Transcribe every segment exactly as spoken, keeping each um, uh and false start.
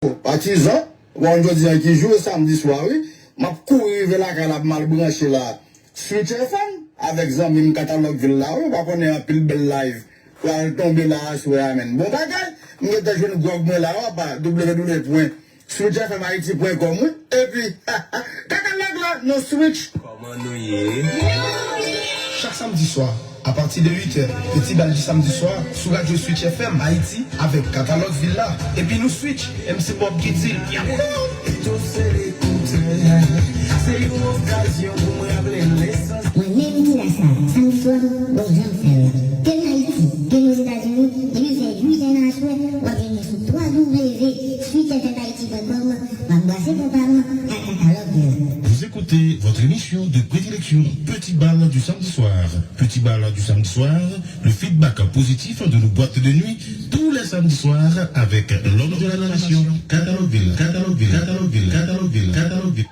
Patizan, bon, jodi a ki jou, samdi swa, wi. M ap kouri rive lakay la pou m al branche la. Switch F M, avèk zanmi m Katalòg Vil la, wi. Ou pa konnen anpil bèl live pral tonbe la aswè a, menn. Bon bagay, m gentan jwenn gwòg mwen la, wi, apa, w w w pwen switch f m haiti pwen com, wi. Epi, katalòg la, nou switch. Kòman nou ye? Chak samdi swa, apati de uit è, Peti Bal di samdi swa, sou radyo Switch F M Ayiti, avèk Katalòg Villa. Epi nou switch, M C Bob ki di l, "Yaw!" Pito se le kontrè. Se yon okazyon pou mwen raple lesans. Mwen menm ki la sa, samdi swa, bon jan m fè l. Ke n Ayiti, ke n Ozetazini, depi fè uit è nan aswè, w ap jwenn mwen sou w w w switch f m haiti pwen com, m ap brase konpa m ak Katalòg Villa. Vous écoutez votre émission de prédilection, Petit Bal du samedi soir. Petit Bal du samedi soir, le feedback positif de nos boîtes de nuit tous les samedis soirs avec l'homme de la nation, Catalogue Ville, Catalogue Ville, Catalogue Ville, Catalogue Ville, Catalogue Ville.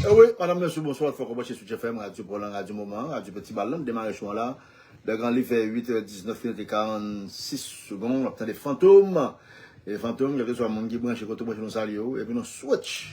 Eh wi, madanm, mesye, bonswa. Fòk ou branche sou J F M, radyo Polan, radyo moman, radyo Peti Bal la, n demare show an la. Dèk an li fè uit è diznèf minit e karannsis segonn, w ap tande Fantom. E Fantom, kèlkeswa moun ki branche, kote w branche, nou salye w. Epi nou switch.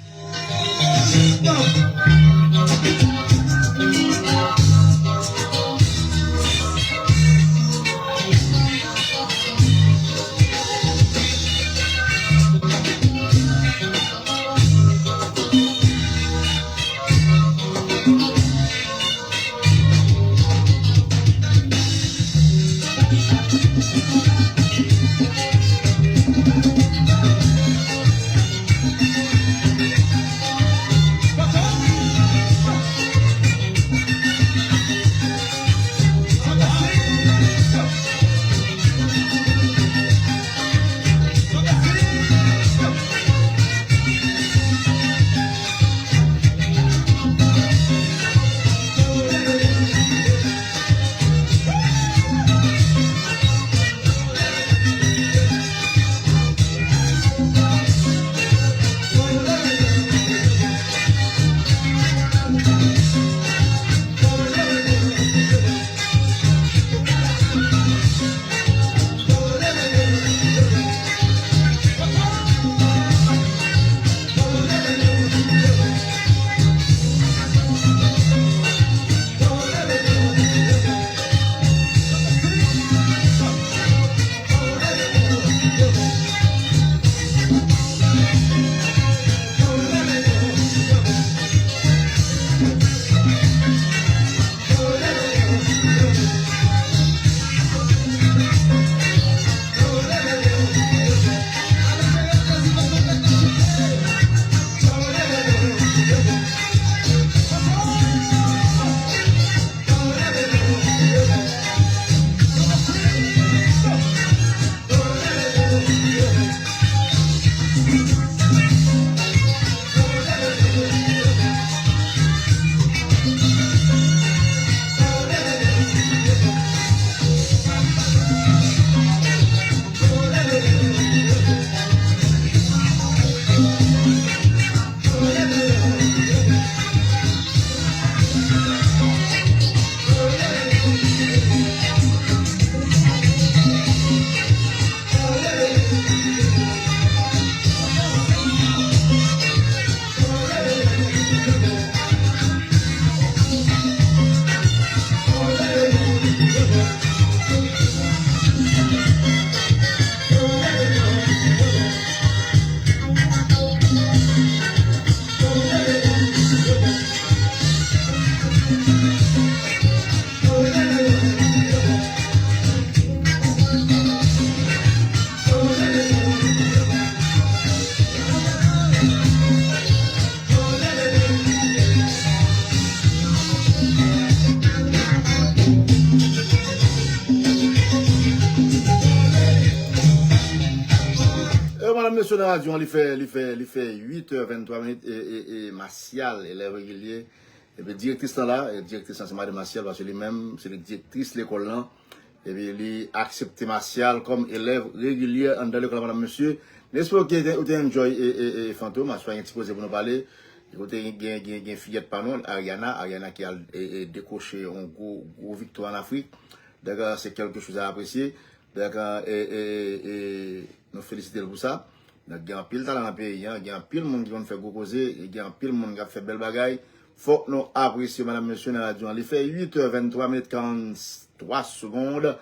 E, madanm, mesye, nan radyo an, li fè, li fè, li fè uit è venntwa minit, e, e, e Masyal, elèv regilye, epi direktris lan la, e direktris lan se madanm Masyal, paske li menm, se li direktris lekòl lan, epi li aksepte Masyal kòm elèv regilye anndan lekòl la, madanm, mesye. N espere ke ou te, ou te enjoy, e, e, e, Fantom, aswè gen ti koze pou nou pale. Kote gen, gen, gen fiyèt pa nou, Ariana, Ariana ki al, e, e, dekwoche yon gwo, gwo viktwa an Afrik. Donk, se kèlke choz a apresye. Donk, e, e, e, nou felisite l pou sa. Donk, gen anpil talan nan peyi an, gen anpil moun ki konn fè gwo koze, e gen anpil moun k ap fè bèl bagay. Fòk nou apresye, madanm, mesye, nan radyo an. Li fè uit è venntwa minit, karannsis twa segonn.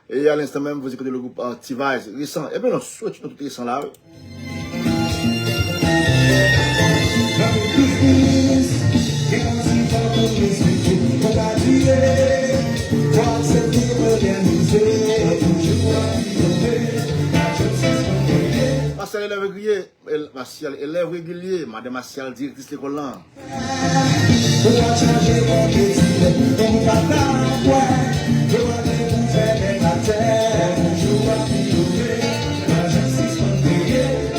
E a lenstan menm, vous écoutez le groupe, euh, T-Vice, Récent. Ebyen, nou switch nou tout Récent la, wi. Masyal elèv regilye, el-, Masyal elèv regilye, madan Masyal direktris lekòl lan. Ou pa chanje Bondye ti lè, men nou pa ta kwè. Yo pa gen pou fè nèg atè, jou ap rive, pa janm sispann priye.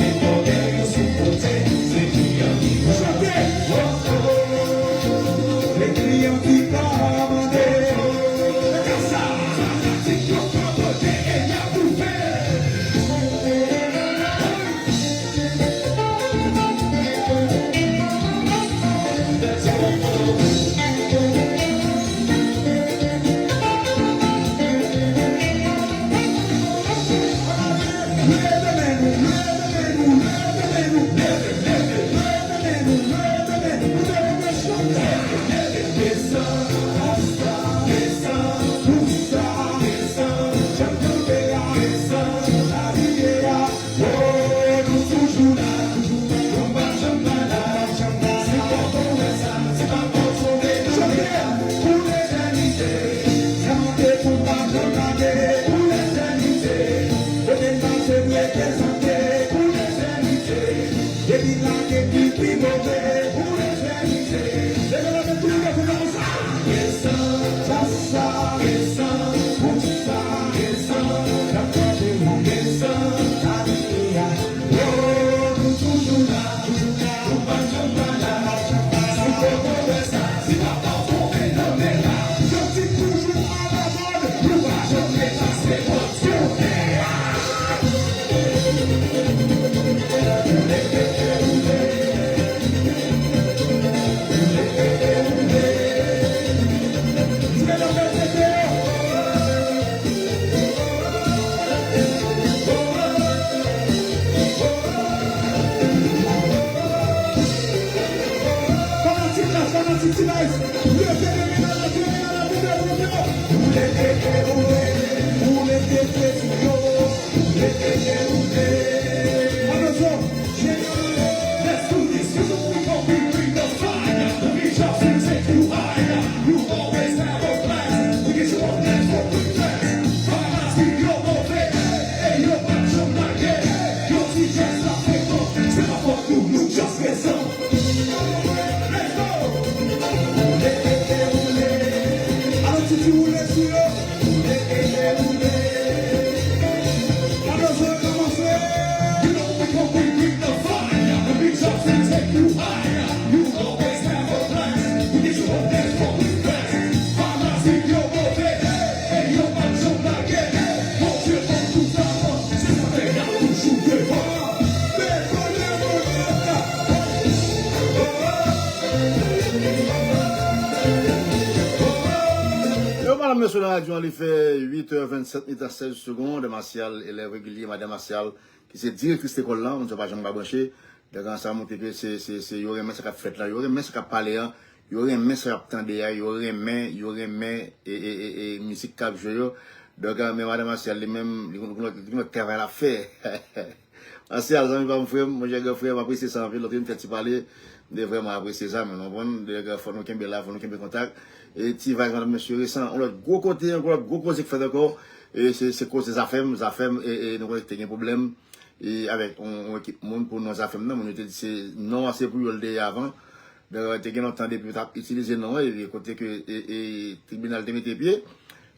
Fanatik la, fanatik T-Vice, leve men nou, leve men nou, leve men nou. Attention, let's do this. You know we gon' be bring the fire. Let me just take you higher. You always have a blast. We get you on that for quick fast. Fanatik yo move, hey, hey, yo pa janm lage. Yo ti jès la frekans, se pa fòt nou, nou just fè sa. Let's go! Alò, Titi, woule sou yo. Alò, jwe kòmanse. You know we gon' bring the fire. The beat drops and take you higher. You always have a blast. We get you on dance floor with class. Fanatik yo move, hey, hey, yo pa janm lage. Bondye ban nou talan, se sa fè n ap toujou devan. Yo, madanm, mesye, nan radyo an, li fè uit è vennsèt minit ak sèz segonn. Masyal, elèv regilye, madan Masyal, ki se direktris lekòl lan, moun sa pa janm pa branche. Donk, sa montre ke se, se, se, yo renmen sa k ap fèt la, yo renmen sa k ap pale an, yo renmen sa y ap tande a, yo renmen, yo renmen, e, e, e, e, mizik k ap jwe yo. Donk, men madan Masyal, li menm, li konn, li konn lòt travay l ap fè. Masyal, zanmi pa m, frè m, monchè, gran frè m, apresye sa anpil. Lòt yo m fè ti pale, m te vrèman apresye sa, men nou konprann, fò nou kenbe la, fò nou kenbe kontak. E T-Vice, madanm, mesye, resan, yon lòt gwo kote, yon lòt gwo koze k fèt ankò. E se, se koze Zafèm, Zafèm, e, e nou konnen te gen pwoblèm, e avèk yon, yon ekip moun pou non Zafèm nan, moun yo te di se non an se pou yo l te ye avan. Donk, te gen lontan depi yo t ap itilize non an, e kote ke, e, e tribinal te mete pye.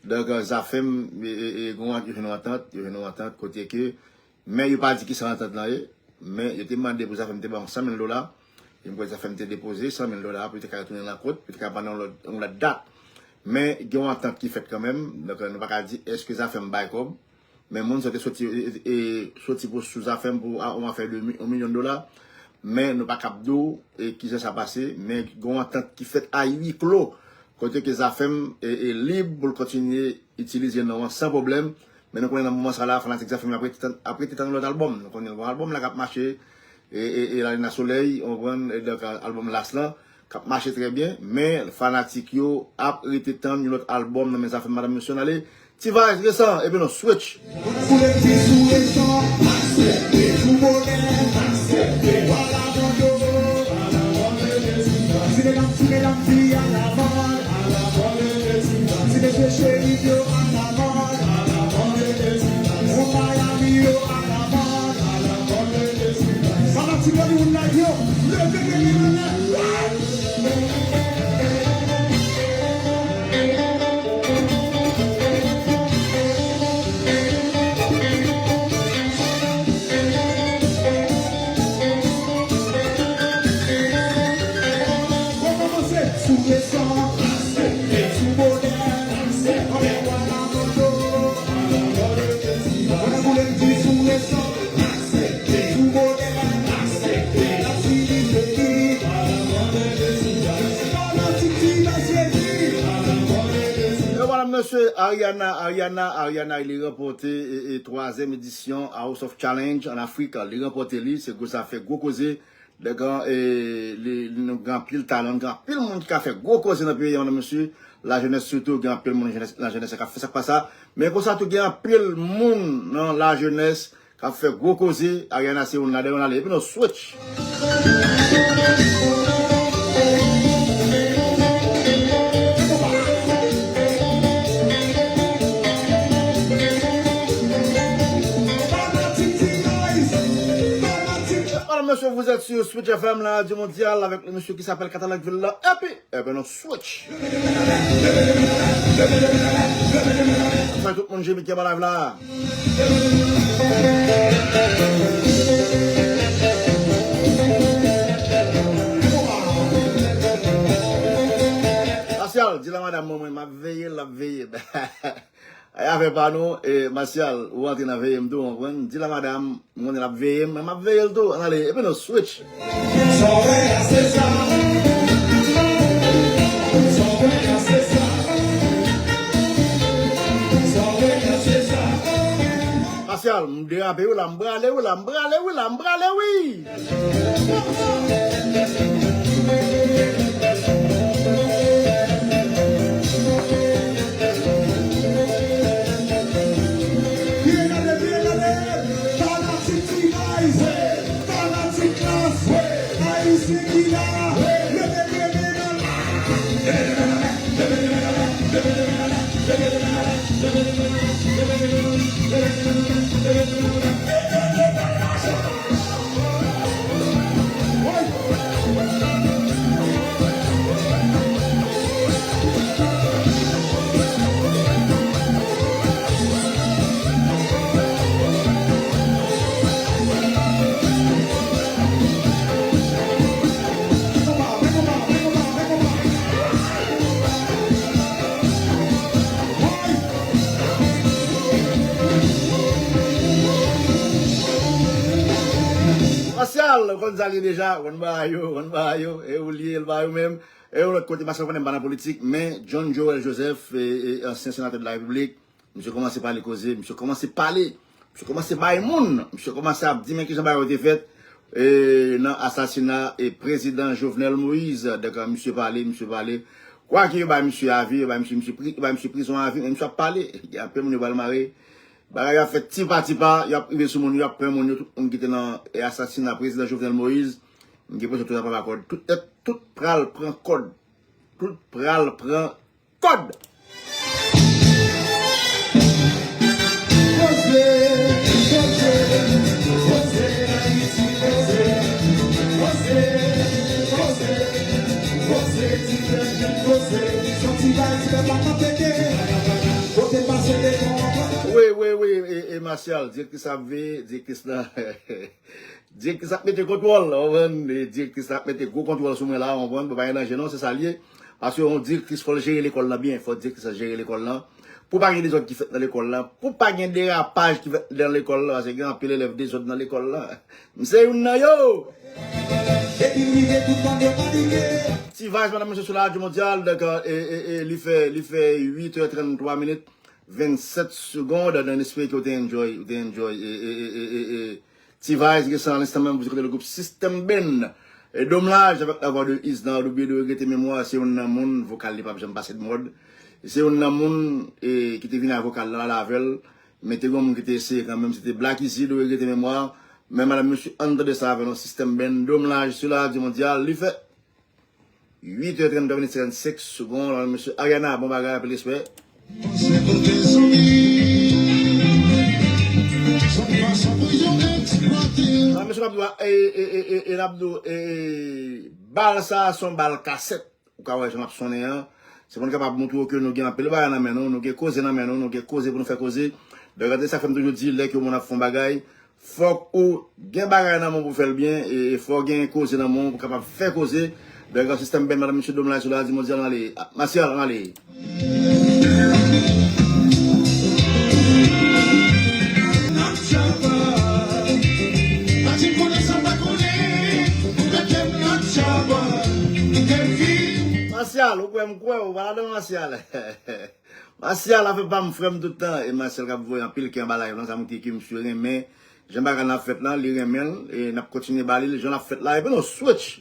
Donk, Zafèm, e, e, e, gen yon, yo jwenn yon antant, yo jwenn yon antant, kote ke, men yo pa di ki sa antant lan ye, men yo te mande pou Zafèm te ba yo san mil dola, e m kwè Zafèm te depoze san mil dola pou yo te ka retounen nan kot, pou yo te ka pandan yon lòt, yon lòt dat. Men gen yon antant ki fèt kanmenm, donk, nou pa ka di èske Zafèm bay kòb, men moun sa te soti, e, e, soti pou sou Zafèm pou a, yon afè de mi-, yon milyon dola, men nou pa kab di w, e, kijan sa pase, men gen yon antant ki fèt a huis clos, kote ke Zafèm, e, e lib pou l kontinye itilize non an san pwoblèm, men nou konnen nan moman sa la, fanatik Zafèm yo ap rete tann, ap rete tann lòt albòm. Nou konnen gon albòm la k ap mache, e, e, e Lalina Solèy, ou konprann, e donk, albòm Las lan, k ap mache trè byen, men fanatik yo ap rete tann yon lòt albòm nan men Zafèm, madanm, mesye, n ale. T-Vice, resan, epi nou switch. Koule di sou resan, aksepte, sou bonè, aksepte, wala bondo. Ti medam, ti medam, fi a la mòd. Ti mesye cheri yo a la mòd. Ou Miami yo a la mòd. Fanatik Hollywood la yo, leve men nou anlè. E vwala, mesye, Ariana, Ariana, Ariana, li ranpòte, e, e, twazyèm edisyon House of Challenge an Afrik. Li ranpòte li, se gwo zafè, gwo koze. Donk, e, li, li, nou gen anpil talan, gen anpil moun ki ka fè gwo koze nan peyi an, mesye. Lajenès sitou, gen anpil moun lajenès, lajenès k ap fè sa k pa sa. Men konsa tou, gen anpil moun nan lajenès k ap fè gwo koze, Ariana se youn ladan yo, n ale. Epi nou switch. Mesdames, messieurs, vous êtes sur Switch F M, la radio mondiale, avec le monsieur qui s'appelle Catalan Villa. Epi, epi nou switch. Fè tout moun jemi ki anba live la. Masyal, di la madam mwen, mwen, m ap veye l, l ap veye m. Ay, afè pa nou, e, Masyal, ou antre nan veye m tou, ou konprann? Di la madam, m konnen l ap veye m, men m ap veye l tou. Ann ale, epi nou switch. Masyal, m derape wi la, m prale wi la, m prale wi la, m prale wi. Fanatik T-Vice, fanatik Klass, Ayisyen ki la, leve, leve, leve. Masyal, ou konn sa l ye deja, ou konn bagay yo, ou konn bagay yo, e ou l ye, l pa yo menm. E yon lòt kote, Masyal konnen m pa nan politik, men John Joel Joseph, e, e, ansyen senatè de la Repiblik, misye kòmanse pale koze, misye kòmanse pale, misye kòmanse bay moun, misye kòmanse ap di men kijan bagay yo te fèt, e, nan asasina, e, prezidan Jovenel Moïse. Donk, misye pale, misye pale. Kwake yo bay misye avi, yo bay misye, misye pri-, yo bay misye prizon avi, men misye ap pale. Gen anpil moun yo pral mare. Bagay yo ap fèt ti pa ti pa, y ap rive sou moun yo, y ap pran moun yo, tout moun ki te nan, e, asasina prezidan Jovenel Moïse. M gen enpresyon tout ap pran kòd. Tout nèt, tout pral pran kòd. Tout pral pran kòd. Wi, wi, wi, e, e Masyal, direktris ap veye, direktris la. Direktris ap mete kontwòl, ou konprann? E direktris la ap mete gwo kontwòl sou mwen la, ou konprann? Bon, pa gen danje non, se sa l ye. Paske yon direktris, fò l jere lekòl la byen, fò direktris la jere lekòl la. Pou pa gen dezòd ki fèt nan lekòl la, pou pa gen derapaj ki fèt nan lekòl la, paske gen anpil elèv dezòd nan lekòl la. M se youn nan yo! Epi m rive tout bandi yo panike. T-Vice, medam, mesye, sou la radyo mondyal, donk, e, e, e, li fè, li fè uit è tranntwa minit, vennsèt segonn, nou espere ke w te enjoy, w te enjoy, e, e, e, e, e, T-Vice, gen sa nan lenstan menm, pou kote le gwoup System Band. E Dom Laj avèk la vwa de Isnard, oubyen de regrete memwa, se youn nan moun, vokal li p ap janm pase de mòd. Se youn nan moun, e, ki te vin ak vokal la, la avè l. Men te gen yon moun ki te eseye kanmenm, se te Black Easy, de regrete memwa. Men madam, mesye, ann tande sa avè nou, System Band, Dom Laj, sou la radyo mondyal, li fè uit è tranntwa minit sennsenk segonn. Alò, mesye Ariana, bon bagay, anpil respè. Alò, mesye, n ap di w, e, e, e, e, e, n ap di w, e, bal sa a se yon bal kasèt. Ou ka wè jan l ap sonnen an. Se pou n kapab montre w ke nou gen anpil bagay nan men nou, nou gen koze nan men nou, nou gen koze pou nou fè koze. Donk, gade sa fè m toujou di, lè ke yon moun ap fè yon bagay, fòk ou gen bagay nan men w pou fè l byen, e, e fò w gen koze nan men w pou kapab fè koze. Donk, System Band, medam, mesye, Dom Laj, sou la radyo mondyal, ann ale. A, Masyal, ann ale. Masyal, ou kwè m kwè w, pa ladan Masyal. Masyal, afè pa m, frè m tout tan. E Masyal k ap voye anpil kè anba live lan, sa montre ke misye renmen jan bagay la ap fèt la, li renmen l. E n ap kontinye ba li l jan l ap fèt la. Epi nou switch.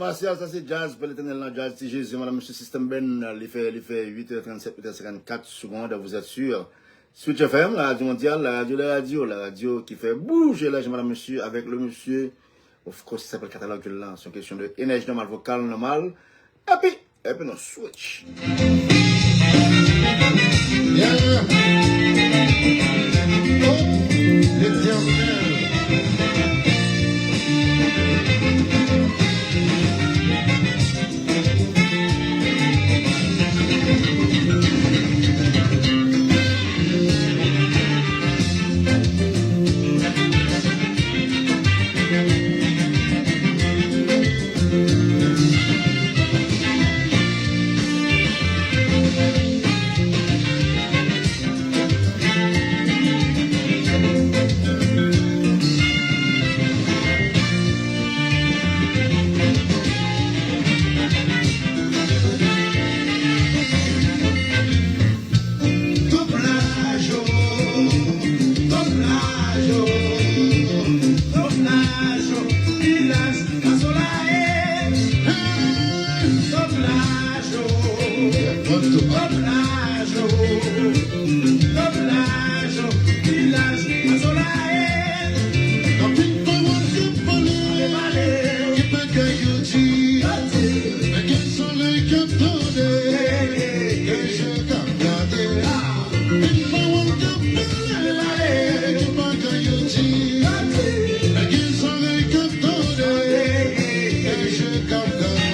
Spécial, sa se djaz pou Letènèl nan, djaz Ti Jezi, madam, mesye, System Band, li fè, li fè uit è trannsèt, uit è senkannkat segonn, vous êtes sur Switch F M, la radyo mondyal, la radyo dè radyo, la radyo ki fè bouje laj, madam, mesye, avèk le mesye, of course, ki apèl Katalòg Jul la, se yon kesyon de enèji nòmal, vokal nòmal, epi, epi nou switch. Yeah. Oh, Letènèl. Anpil pawòl k ap pale, gen bagay yo di, men gen zòrèy k ap tande, gen je k ap gade. Anpil pawòl k ap pale, gen bagay yo di, men gen zòrèy k ap tande, gen je k ap gade.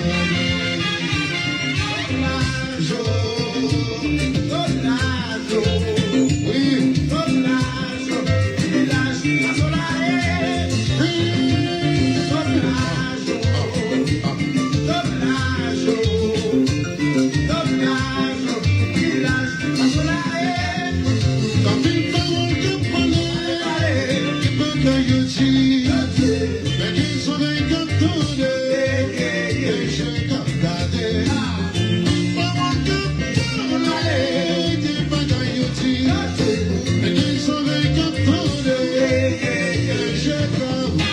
Anpil pawòl k ap pale, gen bagay yo di, men gen zòrèy k ap tande, gen je k ap gade. Anpil pawòl k ap pale, gen bagay yo di, men gen zòrèy k ap tande, gen je k ap gade.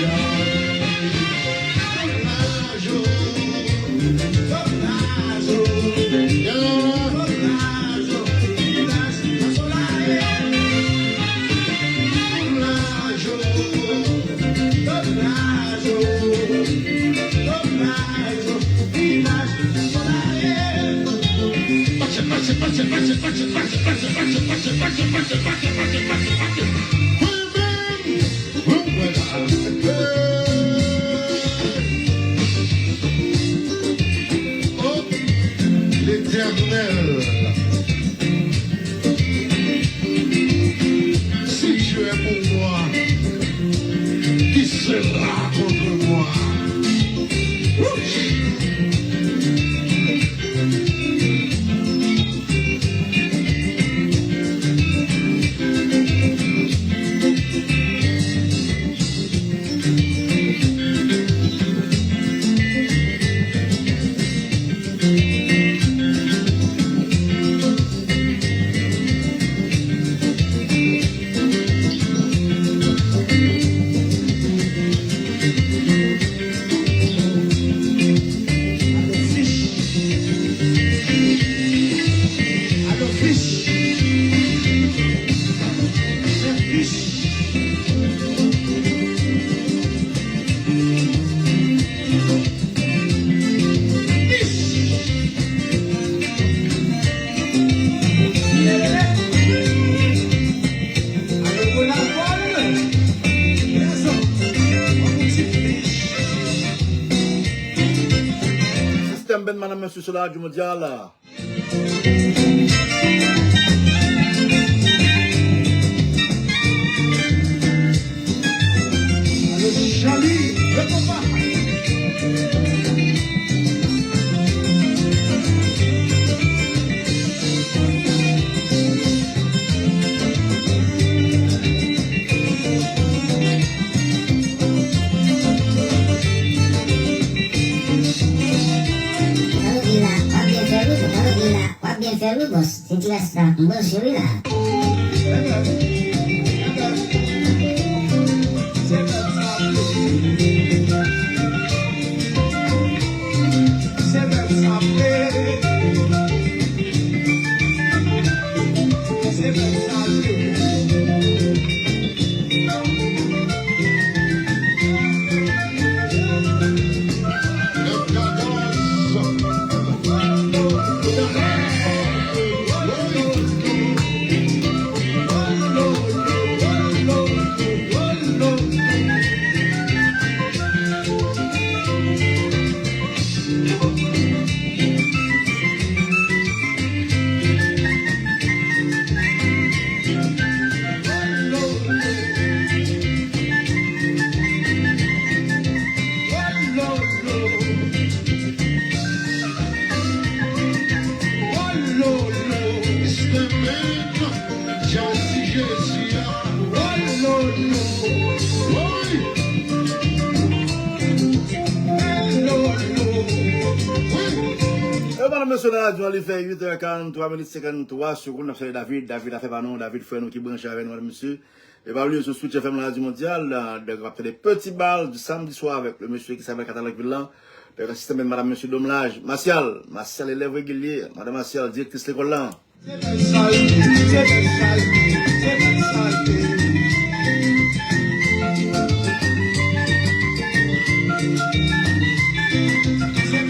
Oh, Letènèl, si tu es pour moi, qui sera contre moi? Sistèm Band, madam, mesye, sou la radyo mondyal. Sa nou di la, w ap byen fè wi, sa nou di la, w ap byen fè wi, bòs. Se ti rasta, m branche wi la. Se bèl sa. Mesye, nan radyo an, li fè uit è karanntwa minit, senkanntwa segonn. N ap salye David, David afè pa nou, David frè nou ki branche avè nou, medam, mesye. E pa bliye sou Switch F M Radyo Mondyal, nan, donk, w ap tande Petit Bal du samedi soir avec le monsieur qui s'appelle Katalòg Vil lan. Donk, asistan men madam, mesye Domlaj, Masyal, Masyal elèv regilye, madam Masyal, direktris lekòl lan. Se bèl sa l ye, se bèl sa l ye, se bèl sa l ye. Se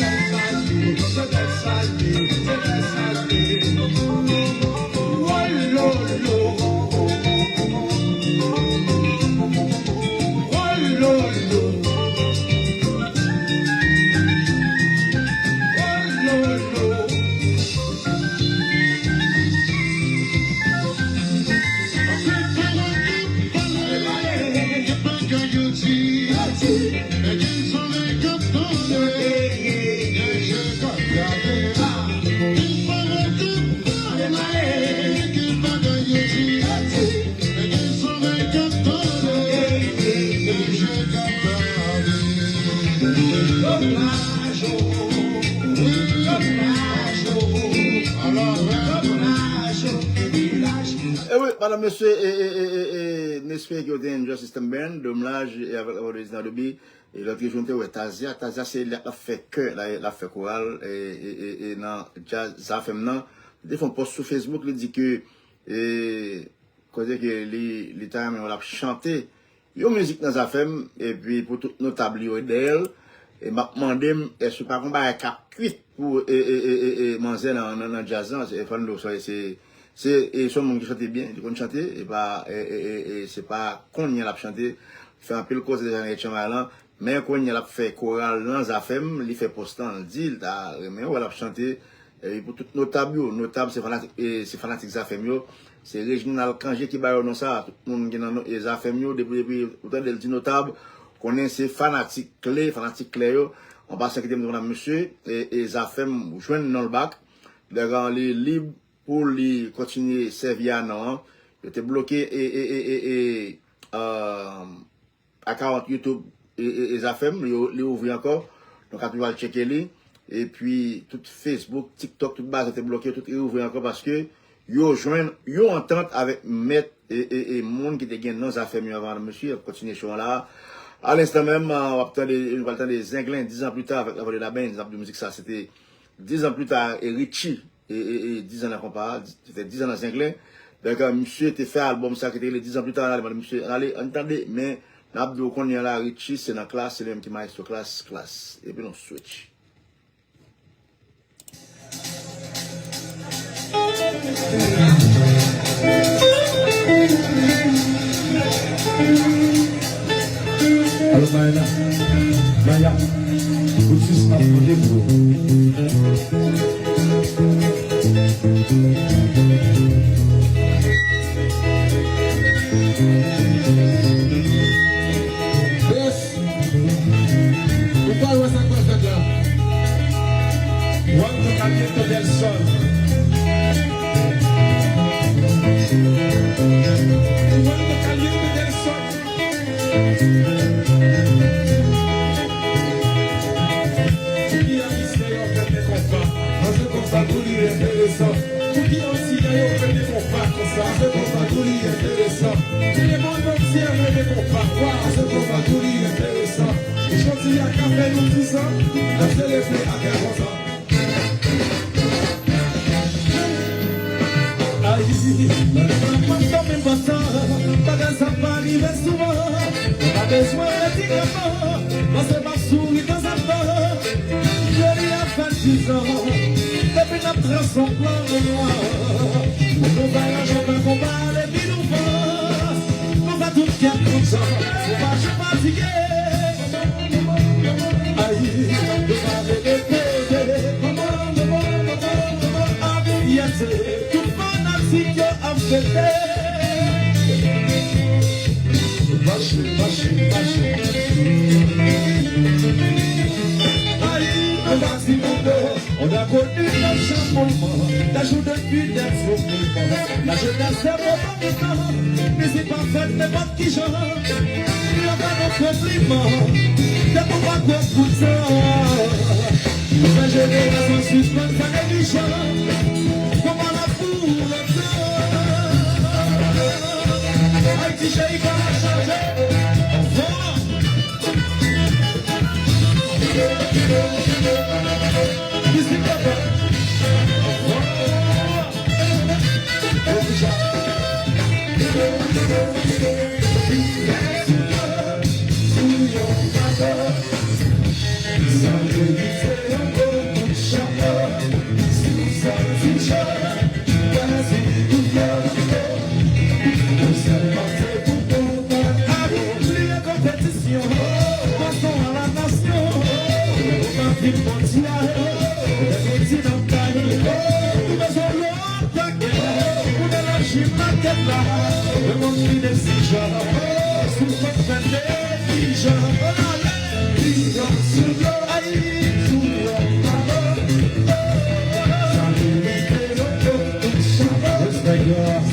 bèl sa l ye, se bèl sa l ye, se bèl sa l ye. Wololo. Wololo. E wi, madanm, mesye, e, e, e, e, e, n espere ke w te enjoy System Band, Domlaj, e avèk la vwa de Reginald Doby. E lòt jou, nou te wè Tazya. Tazya, se li l ap fè kè, la, l ap fè koral, e, e, e, e nan djaz Zafèm nan. Li te fè yon pòs sou Facebook, li di ke, e, kote ke li, li ta renmen wè l ap chante yon mizik nan Zafèm, epi pou tout notab li yo dèyè l, e m ap mande m, èske pa gon bagay k ap kwit pou, e, e, e, e, e, manzè nan, nan, nan djaz lan, se Fernando, se, se, se, e, se yon moun ki chante byen, li konn chante, e pa, e, e, e, e, se pa kounye a l ap chante, li fè anpil koze deja nan Etchanmay lan, men kounye a l ap fè koral nan Zafèm, li fè pòs lan, li di l ta renmen wè l ap chante, epi pou tout notab yo, notab se fanatik, e, se fanatik Zafèm yo, se Reginald Cangé ki ba yo non sa, tout moun ki nan no-, e, Zafèm yo, depi, depi ou tande l di notab, konnen se fanatik kle, fanatik klè yo. An pasan, kite m di nou, mesye, e, e, Zafèm jwenn non l back, dègan li lib pou li kontinye sèvi a non an. Yo te bloke, e, e, e, e, e, e, akawont YouTube, e, e, e Zafèm, li, li ouvri ankò. Nou ka toujou al tcheke li. Epi, tout Facebook, TikTok, tout bagay te bloke, tout reouvri ankò paske yo jwenn yon antant avèk mèt e, e, e moun ki te gen non Zafèm yo avan, mesye, ap kontinye show an la. A lenstan menm, w ap tande, nou pral tande Zenglen, Dix ans plus tard, avèk la vwa de Labenz, n ap di mizik sa, se te Dix ans plus tard, e Richie, e, e, e, dizan nan konpa a, di-, se te dizan nan Zenglen. Donk, e, misye te fè albòm sa ki te rele Dix ans plus tard, ann ale, mande misye, ann ale, ann tande, men n ap di w kounye a la, Richie, se nan Klass, se li menm ki maestro Klass, Klass. Epi nou switch. Alo, Maya. Maya. Pou sis ap mande pou. Yes. Ou pa wè sa k pral fèt la. Juanito Caliente del Sol. Juanito Caliente del Sol. Pou ki Ayisyen yo fè men konpa? Paske konpa tou li enteresan. Pou ki Antiyen yo fè men konpa konsa? Paske konpa tou li enteresan. Tout lemonn antye renmen konpa. Wa, paske konpa tou li enteresan. Jodi a ka fè nou dizan, n ap selebre ak yon konsa. Ay, nan lemonn nan m ap dòmi bòt sa, bagay sa pa rive souvan. Mwen pa bezwen medikaman, paske m ap souri tanzantan. Jodi a fè dizan depi n ap trase yon plan. Nou vwayaje nan konpa depi nou fò. Nou fè tout kèk tout jan, nou pa janm fatige. Ay, nou pa vle repete. Yes, tout fanatik yo ap fete. Mache, mache, mache. Ay, nou pa timoun. On a connu des chamboulements, des jours de fidèles mouvements. La jeunesse est revenant, mizik pa fèt nenpòt ki jan. Li anba nan konpliman, depi w pa kwè pou sa. Nouvèl jenerasyon sispann sa depi Cheri, kòman chanje? Anvan. Mizik papa. Anvan. Deja. Sou yon papa. Sa merite yon gwo kout chapo. Sou sa ti chan. Gazi Bouyon. Ou sèlman se pou konba. Ayi, bliye konpetisyon. Fason a la nasyon. Ou pa vin mondyal. Lè nou di n ap bay. Nou bezwen lòt pakèt. Pou nou elaji makèt la. Lemonn vin egzijan. Si w konn fè n defijan. Respect, girl.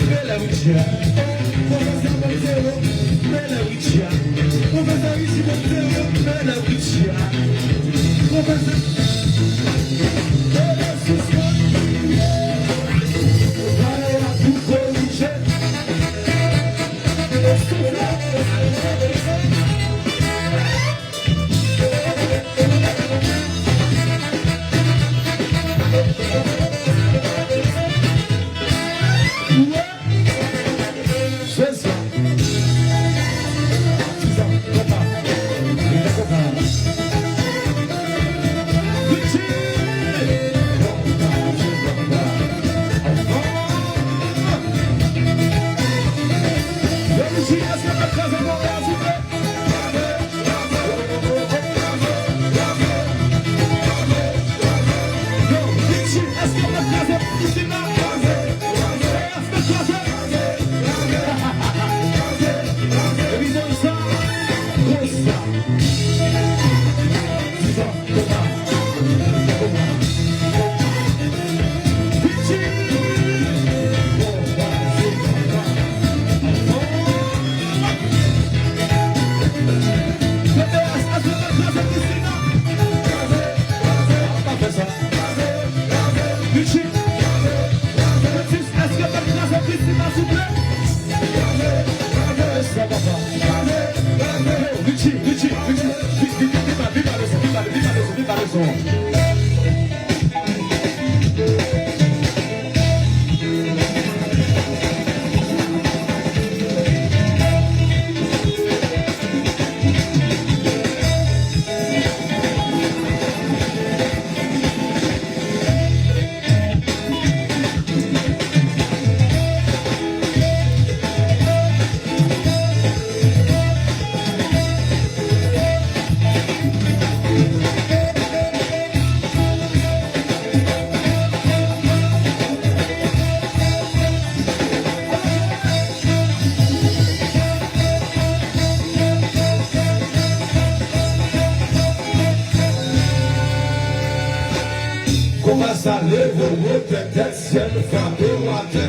Bèlè Richie a. Pwofesè Montero, Bèlè Richie a. Pwofesè Richie Montero, Bèlè Richie a. Pwofesè, Bèlè sispann. Bagay la tou korije. Soufle. Richie, Richie, èske w ap kraze pisina, souple? Sa papa. Richie, Richie, Richie, vi-, vi-, vi-, viv la, viv la leson, viv la, viv la leson, viv la leson. Sa leve w wotè tèt syèl frape w atè.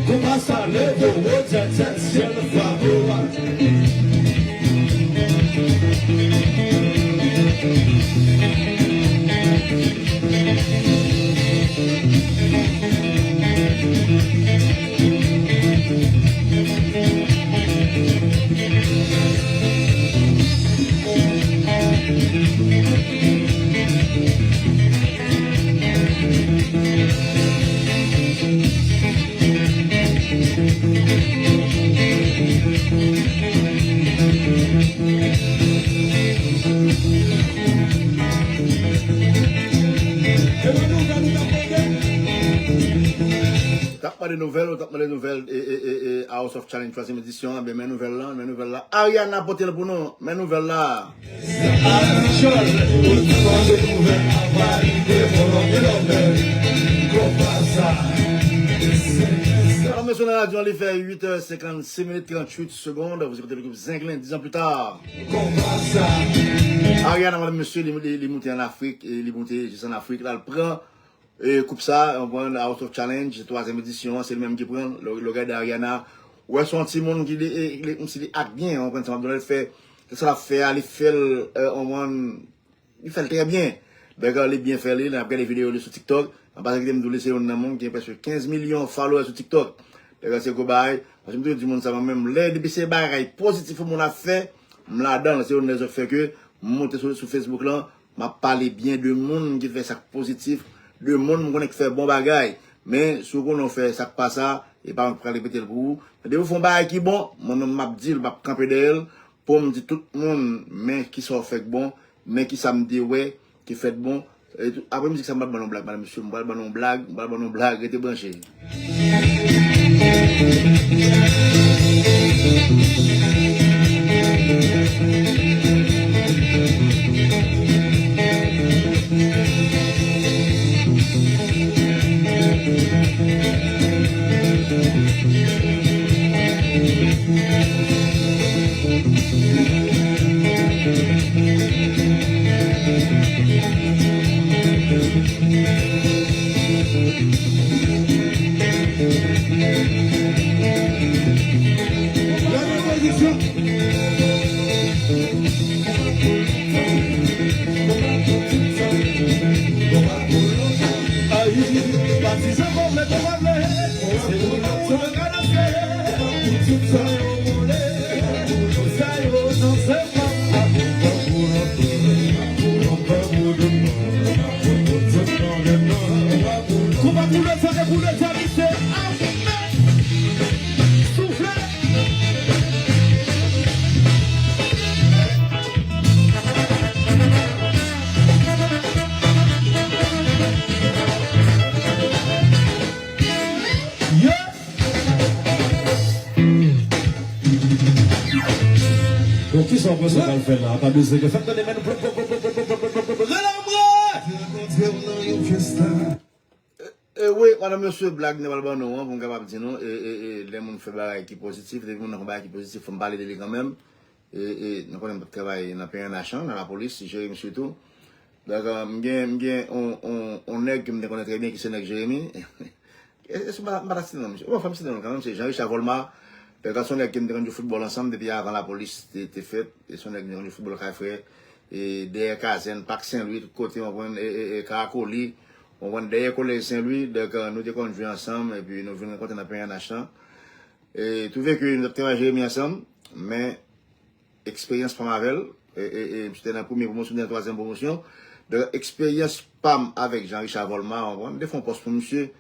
Konpa sa leve w wotè tèt syèl frape w atè. T ap mande nouvèl, ou t ap mande nouvèl, e, e, e, e, House of Challenge twazyèm edisyon an, ben, men nouvèl lan, men nouvèl la. Ariana pote l pou nou, men nouvèl la. Alò, mesye, nan radyo an, li fè uit è senkannsis minit, tranntuit segonn. Vous écoutez le groupe Zenglen, dix ans plus tard. Ariana, medam, mesye, li, li, li moute ann Afrik, e li moute jis ann Afrik, la, l pran e, koup sa, w konprann, House of Challenge, twazyèm edisyon an, se li menm ki pran l. Lè, lè w gade Ariana, ou wè se yon timoun ki li, e, li, kòmsi li ak byen, w konprann sa m ap di w la, li fè, sa l ap fè a, li fè l, e, w konprann, li fè l trè byen. Nèg la, li byen fè li, n ap gade videyo li sou TikTok. An pasan, kite m di w, li se youn nan moun ki gen prèske kenz milyon follower sou TikTok. Nèg la, se gwo bagay. Paske m toujou di moun sa, mwen menm, lè, depi se bagay pozitif yon moun ap fè, m ladan l. Se youn nan rezon ki fè ke m monte sou, sou Facebook lan, m ap pale byen de moun ki fè sa k pozitif, de moun m konnen ki fè bon bagay. Men, si w konnen w fè sa k pa sa, e pa mwen k pral repete l pou ou. Men depi w fè yon bagay ki bon, mwen menm m ap di l, m ap kanpe dèyè l, pou m di tout moun, men kisa w fè k bon, men kisa m te wè ki fèt bon. E tou, apre mizik sa, m pral ban nou yon blag, medam, mesye, m pral ban nou yon blag, m pral ban nou yon blag, rete branche. Konpa pou leta, pou leta, misye, amen. Soufle. Yeah. Bon, kisa w panse w pral fè la? Pa bezwen ke fè m tande men nou. Rele anmwey! Te rankontre w nan yon fyesta. E, e, Wi, madanm, mesye, blag nan pral ban nou an, pou m kapab di nou, e, e, e, lè moun fè bagay ki pozitif, depi moun nan fè bagay ki pozitif, fò m pale de li kanmenm. E, e, nou konnen m t ap travay nan P N H lan, nan lapolis, Jeremi sitou. Donk, e, m gen, m gen on, on, on nèg ke m te konnen trè byen, ki se nèg Jeremi. E, e, se pa, m pa ta site non, misye. Bon, fò m site non kanmenm, se Jean Richard Volmar. Donk, se on nèg ke m te konn jwe foutbòl ansanm depi avan lapolis te, te fèt. E se on nèg m te konn jwe foutbòl kay frè. E dèyè kazèn, Pak Sen Lwi, tout kote, w konprann, e, e, e, Karakoli, w konprann, dèyè kolèj Sen Lwi, donk, e, nou te konn jwe ansanm, epi nou vin rankontre nan P N H lan. E twouve ke nou t ap travay Jeremi ansanm, men eksperyans pa m avè l, e, e, e, misye te nan premye pwomosyon, m te nan twazyèm pwomosyon. Donk, eksperyans pa m avèk Jean Richard Volmar, w konprann, m te fè yon pòs pou misye,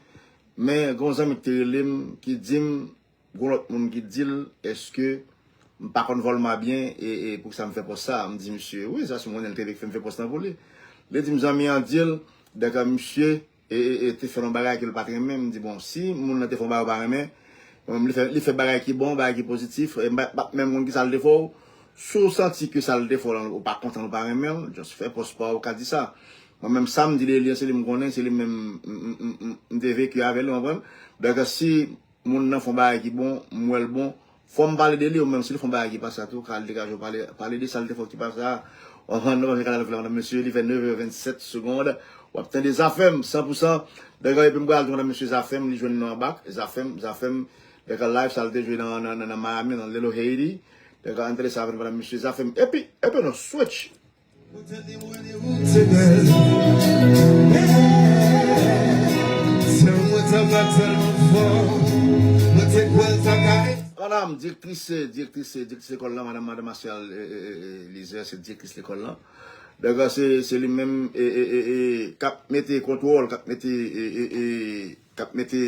men gen yon zanmi ki te rele m, ki di m, gen lòt moun ki di l, èske m pa konn Volmar byen, e, e poukisa m fè pòs sa? M di misye, wi, sa se m konnen l te vle fè m fè pòs lan pou li. Li di m, zanmi an di l, donk, misye, e, e, e, te fè yon bagay ke l pa t renmen. M di, bon, si moun nan te fè yon bagay ou pa renmen, li fè, li fè bagay ki bon, bagay ki pozitif, e m pa, pa menm konn ki sa l te fè w. Si w santi ke sa l te fè w lan, ou pa kontan, ou pa renmen l, just fè pòs pa w, ou ka di sa. Mwen menm, sa m di de li an, se li m konnen, se li menm m, m, m, m, m te veki avè l, w konprann? Donk, si moun nan fè yon bagay ki bon, m wè l bon, fò m pale de li, ou menm si l fè yon bagay ki pa sa tou, ka al degaje w, pale, pale de sa l te fè w ki pa sa. Anhan, nou pa vin kale avèk la, madanm, mesye, li fè nèf è vennsèt segonn. W ap tande Zafèm san pou san. Donk, epi m pral di madanm, mesye, Zafèm, li jwenn nou anba, Zafèm, Zafèm. Donk, live sa l te jwe nan, nan, nan, nan Miami, nan Little Haiti. Donk, ann tande sa avèk madanm, mesye, Zafèm. Epi, epi nou switch. Ou te di mwen de ou te bèl. Sè mwen ta bat tèlman fò. Mwen te kwè l ta ka. Madanm, direktris, direktris, direktris lekòl lan, madanm, madanm Martial, e, e, e, e, Lizè, se direktris lekòl lan. Donk, se, se li menm, e, e, e, e, k ap mete kontwòl, k ap mete, e, e, e, k ap mete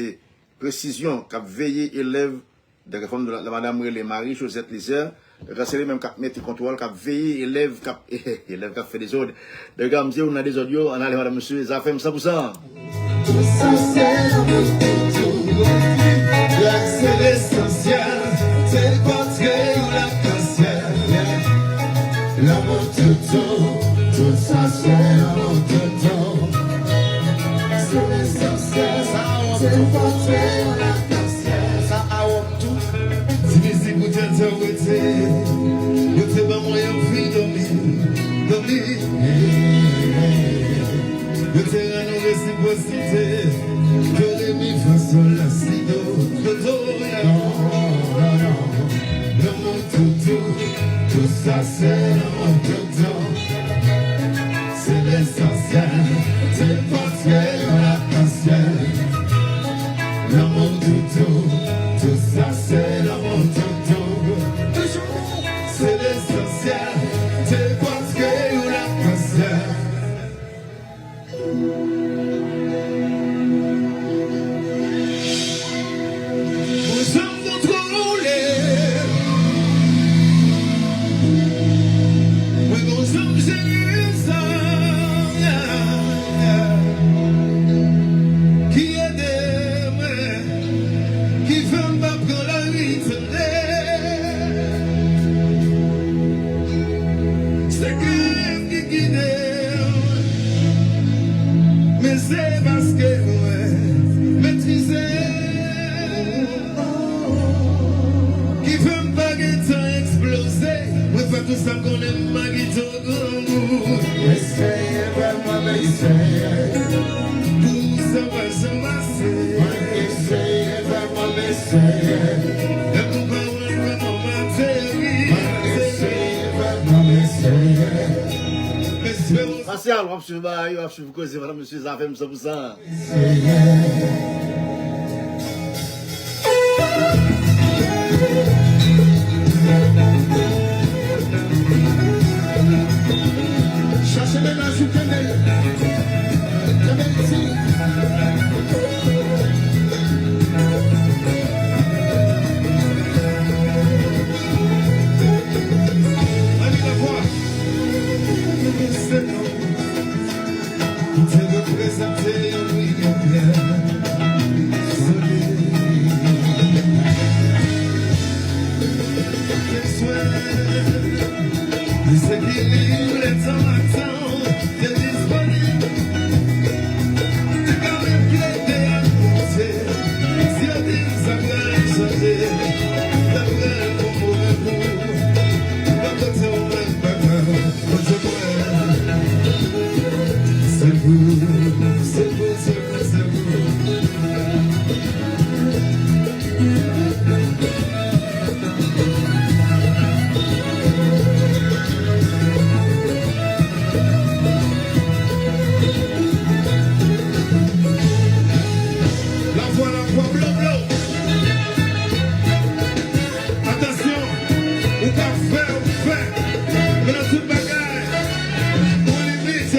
presizyon, k ap veye elèv. Donk, fò m di w, la, la madanm rele Marie Josette Lizère. Donk, se li menm k ap mete kontwòl, k ap veye elèv k ap, elèv k ap fè dezòd. Donk, m di w nan dezòd yo, ann ale, madanm, mesye, Zafèm san pou san. Tout sa se lanmou toutou. Black se lesansyèl, se pòtre yon lakansyèl. Lanmou toutou, tout sa se lanmou toutou. Se lesansyèl, se pòtre yon lakansyèl. Sa a wòm tou. Ti mizik ou tèt sa rete. Yo te ban mwen yon fi dòmi, dòmi. Yo te rann nou resipwosite. Do, re, mi, fa, sol, la, si, do, do, do, ya. Lanmou toutou, tout sa se lanmou toutou. Se lesansyèl, se pòtre yon lakansyèl. Lanmou toutou, tout sa se lanmou toutou. Toujou, se lesansyèl, se pòtre yon lakansyèl. Mwen janm kontwole. Mwen gon janm jere sa. Ki ede mwen, ki fè m pa pran lari tande. Se Kris ki gide m, men se paske mwen metrize. Ki fè m pa gentan eksploze. Mwen fè tout sa m konnen, m pa gentan grangou. Eseye fè mwen eseye. Pou sa pa janm pase. Mwen eseye fè mwen eseye. Lè m pa wè kòman m ateri. Mwen eseye fè mwen eseye. Mesye, Fasyal, w ap swiv bagay yo, w ap swiv koze, madanm, mesye, Zafèm san pou san. Chache mennaj ou kenbe l. Kenbe l di. Ann lakwa. Se nou. Ki te reprezante yon milyon pyè solid. Te swen, dezekilib, letan ak tan te disponib. Te ka menm plede ak Lavwa, lavwa, blo, blo. Atansyon, ou ka fè, ou fè. Men nan tout bagay, ou limit.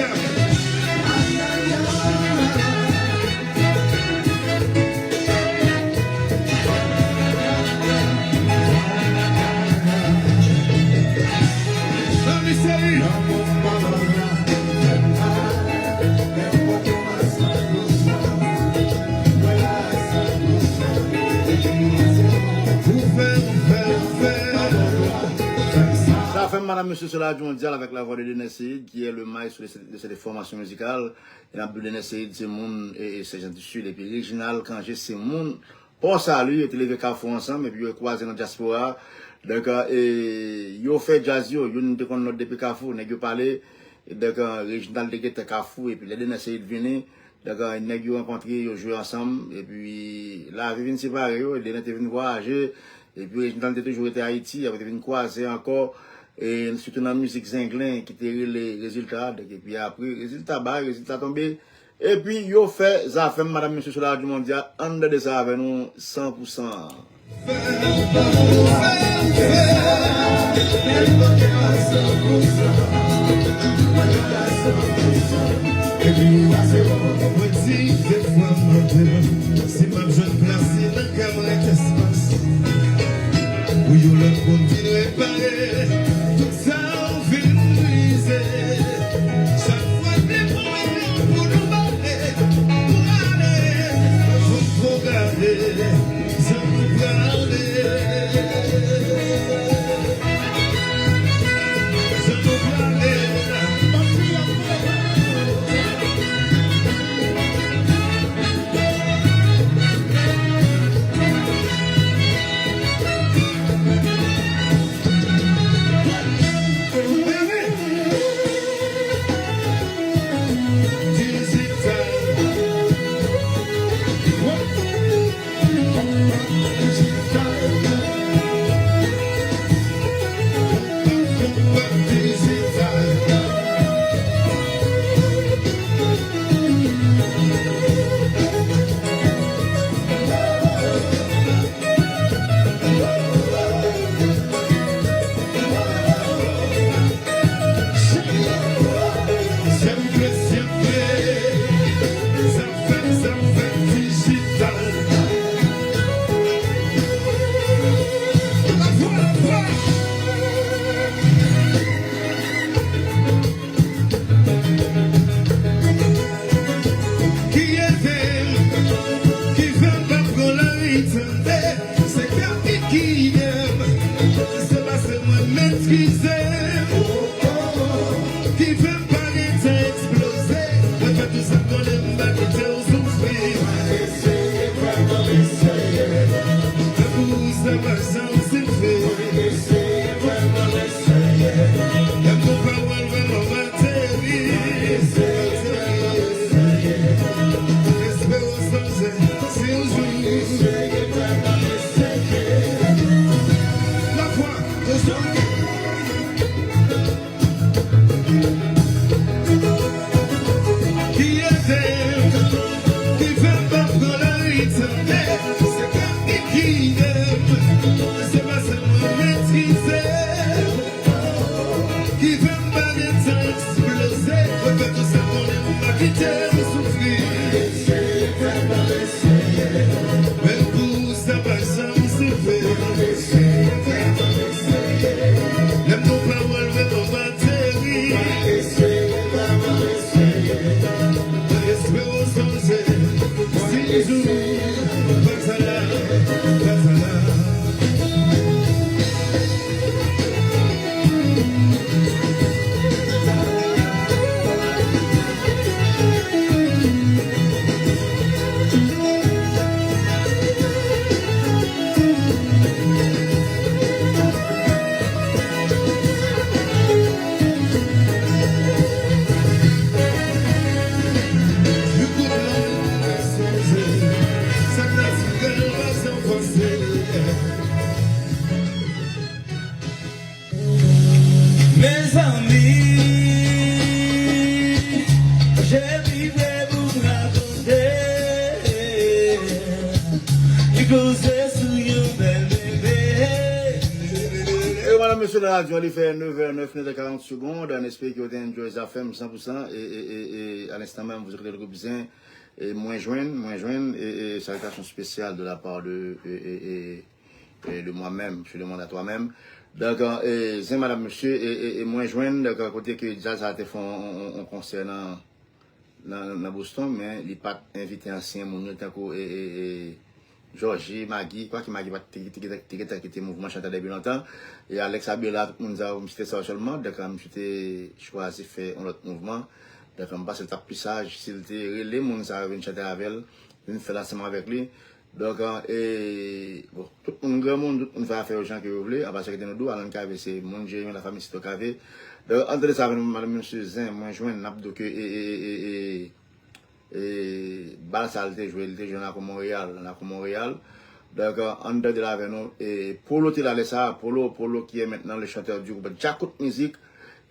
Ann eseye. Sa fè m, madam, mesye, se la radyo mondyal avèk la vwa de Dener Ceïd, ki è le maestro de cette, de cette formation musicale. E n ap di w Dener Ceïd se moun, e, e, se jan di Sid, epi Reginald Cangé se moun Port Salut, yo te leve Kafou ansanm, epi yo kwaze nan dyaspora. Donk, e, yo fè djaz yo, youn te konn lòt depi Kafou, nèg yo pale, e donk, Reginald te gentan Kafou, epi lè Dener Ceïd vini, donk, nèg yo rankontre, yo jwe ansanm, epi lavi vin separe yo, Dener te vin vwayaje, epi Reginald te toujou rete Ayiti, apre te vin kwaze ankò, e sitou nan mizik Zenglen ki te rele Rezilta, donk, epi apre, Rezilta bay, Rezilta tonbe, epi yo fè zafè m, madam, mesye, sou la radyo mondyal, ann tande sa avè nou, san pou san. Mwen di de fwa m mande m si m ap jwenn plas li nan kè m, rete espas pou yon lòt moun vin repare tout sa w vin brize. Chak fwa te pran pou nou bare, pou ale, fò n pwograme. Ki ede m, ki fè m pa pran lari tande, se kè m ki gide m, se pase mwen m eskize m. Ki fè m pa gen tan eksploze, mwen fè tout sa m konnen m pa kite w soufri. Eseye, vrèman eseye, men pou ou sa pa janm rive. Eseye, vrèman eseye, men pou pawòl vrèman bateri. Eseye, vrèman eseye, esperans chanje si yon jou. Eseye, vrèman eseye, lafwa, yon jou. Ki ede m, ki fè m pa pran lari tande, se kè m ki gide m, se pa sèl mwen m eskize m. Ki fè m pa gen tan eksploze, mwen fè tout sa m konnen m pa kite w soufri. Eseye, vrèman eseye, men pou ou sa pa janm rive. Eseye, vrèman eseye, lè m di w pawòl vrèman bateri. Eseye, vrèman eseye, espere w sonje si yon jou, pa sa la, pa sa la. Li prè pou rakonte. Li poze sou yon bèl bebe. E madanm, mesye, nan radyo, li fè neuf heures neuf minutes et quarante secondes. An espere ke w te enjoy Zafèm san pou san. E, e, e, e, à l'instant même, vous écoutez le groupe Zen. E mwen jwenn, mwen jwenn, e, e, salutation spéciale de la part de, e, e, e, e, de moi-même, je demande à toi-même. Donk, e, Zen, madanm, mesye, e, e, e mwen jwenn, donk, kote ke djaz sa te fè yon, yon, yon konsè nan, nan, nan Boston, men li pa t envite ansyen moun yo, tankou, e, e, e, Jòji, Magi, kwake Magi pa t te, te, te, te gentan kite mouvman chantè depi lontan. E Alex Abela, tout moun sa yo, m site sa yo sèlman. Donk, misye te chwazi fè yon lòt mouvman. Donk, m panse l t ap pi saj si l te rele moun sa yo vin chante avè l, vin fè l ansanm avèk li. Donk, e, bon, tout moun granmoun, tout moun fè afè yo jan ke yo vle. Apa sa ki te nou di w, Alan Cavé se moun Jeremi, la famille Sito Cavé. Donk, antre sa avè nou, madanm, mesye, Zen, mwen jwenn, n ap di w ke, e, e, e, e, e, E, bal sa l te jwe, li te jwe nan lakou Monreyal, nan lakou Monreyal. Donk, euh, ann tande l avè nou. E, Polo te la lè sa a, Polo, Polo qui est maintenant le chanteur du groupe Djakout Music.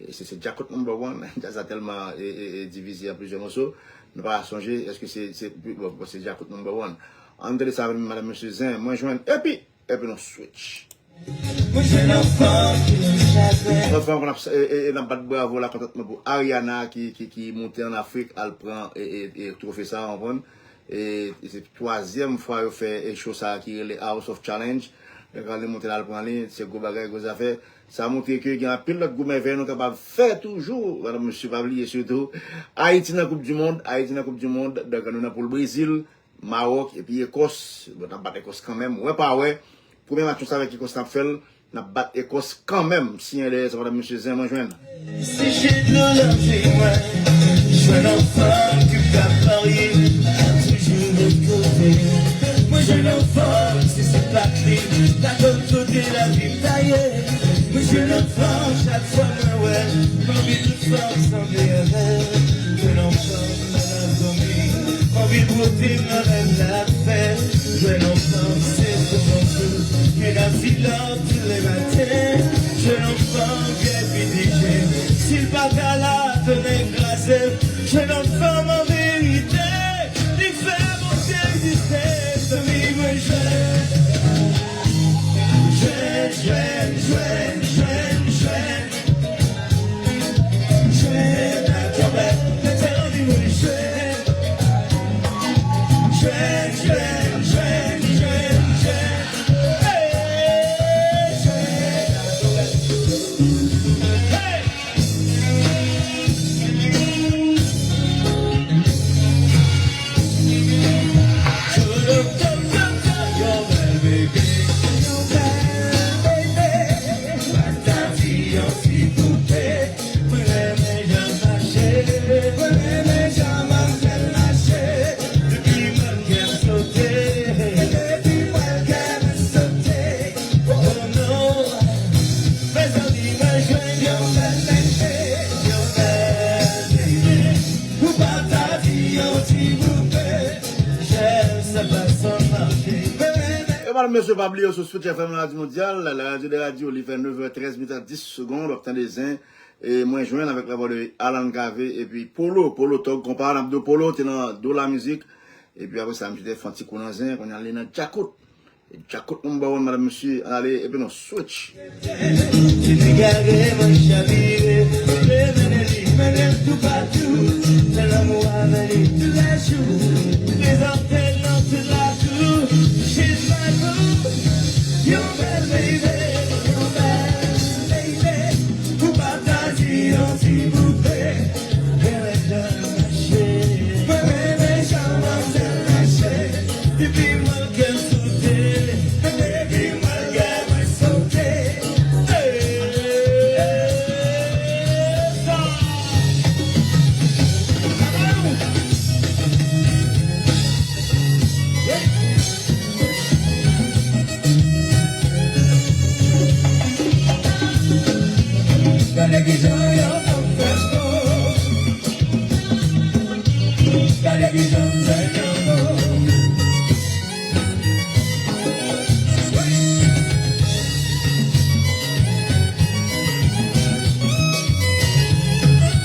E se, se Djakout number one. Djaz la tèlman, e, e, e, divize an plizyè moso. Nou pa sonje, èske se, se, bon, bon, se Djakout number one. Ann tande sa avè nou, madanm, mesye Zen, mwen jwenn. Epi, epi nou switch. Mwen jwenn yon fanm ki nan chagren. Yon fanm k ap, e, e, e, n ap bat bravo, lakontantman pou Ariana ki, ki, ki moute ann Afrik, al pran, e, e, e, twofe sa a, w konprann? E, e se twazyèm fwa yo fè, e, show sa a ki rele House of Challenge. Donk, li moute la, al pran li, se gwo bagay, gwo zafè. Sa montre ke gen anpil lòt gwo mèvèy nou kapab fè toujou. Madanm, mesye, pa bliye sitou Ayiti nan Koup di Mond, Ayiti nan Koup di Mond, donk nou nan poul Brezil, Mawòk epi Ekòs. Bon, n ap bat Ekòs kanmenm. Wè pa wè, premye match nou se avèk Ekòs n ap fè l. N ap bat Ekòs kanmenm. Siyen dèyè sa, madanm, mesye Zen, mwen jwenn. Seche dlo nan je mwen. Jwenn yon fanm ki p ap marye, ap toujou lòt kote. Mwen jwenn yon fanm, si se pa t li, pa konn kote lavi m ta ye. Mwen jwenn yon fanm, chak fwa mwen wè l, m anvi tout fanm sanble avè l. Jwenn yon fanm, Anvi pote nan rèv la fè. Jwenn yon fanm se pou mwen tou. Ke n ap filòp tou le maten. Jwenn yon fanm byen pidije. Si l pa ka la, tonnè kraze. Jwenn yon fanm an verite. Li fè Bondye egziste. Zanmi mwen jwenn. Jwenn, jwenn, jwenn, jwenn, jwenn. Mwen renmen jan l mache, mwen renmen jan manzèl mache. Depi m wè l kè m sote, depi m wè l kè m sote. Oh no, mezanmi mwen jwenn yon bèl nèg, yon bèl nèg. Ou pa ta di yon ti bouke, jèm sa fason l mache. Mwen renmen. E madanm, mesye, pa bliye sou Switch F M, la radio mondiale, la radio des radios, li fè neuf heures treize minutes à dix secondes, w ap tande Zen. E mwen jwenn avèk lavwa de Alan Cavé epi Polo, Polo Tòg Konpa, n ap di w Polo te nan do la mizik. Epi apre sa, misye te fè yon ti kou nan Zen, kounye a li nan Djakout. E Djakout number one, madanm, mesye, ann ale, epi nou switch. Ti nèg egare, mwen chavire, vle mennen li, mennen l toupatou. Nan lanmou avè li toulèjou, prezante l nan tout lakou. She's my boo, yon bèl baby, yon bèl baby. Ou pa ta di yon ti bouke, bèl jan l mache. Mwen renmen jan manzèl mache. Depi m wè l kè m sote. Depi m wè l kè mwen sote. Hey, sa. Gade kijan yon fanm fè fò. Gade kijan m fè fò.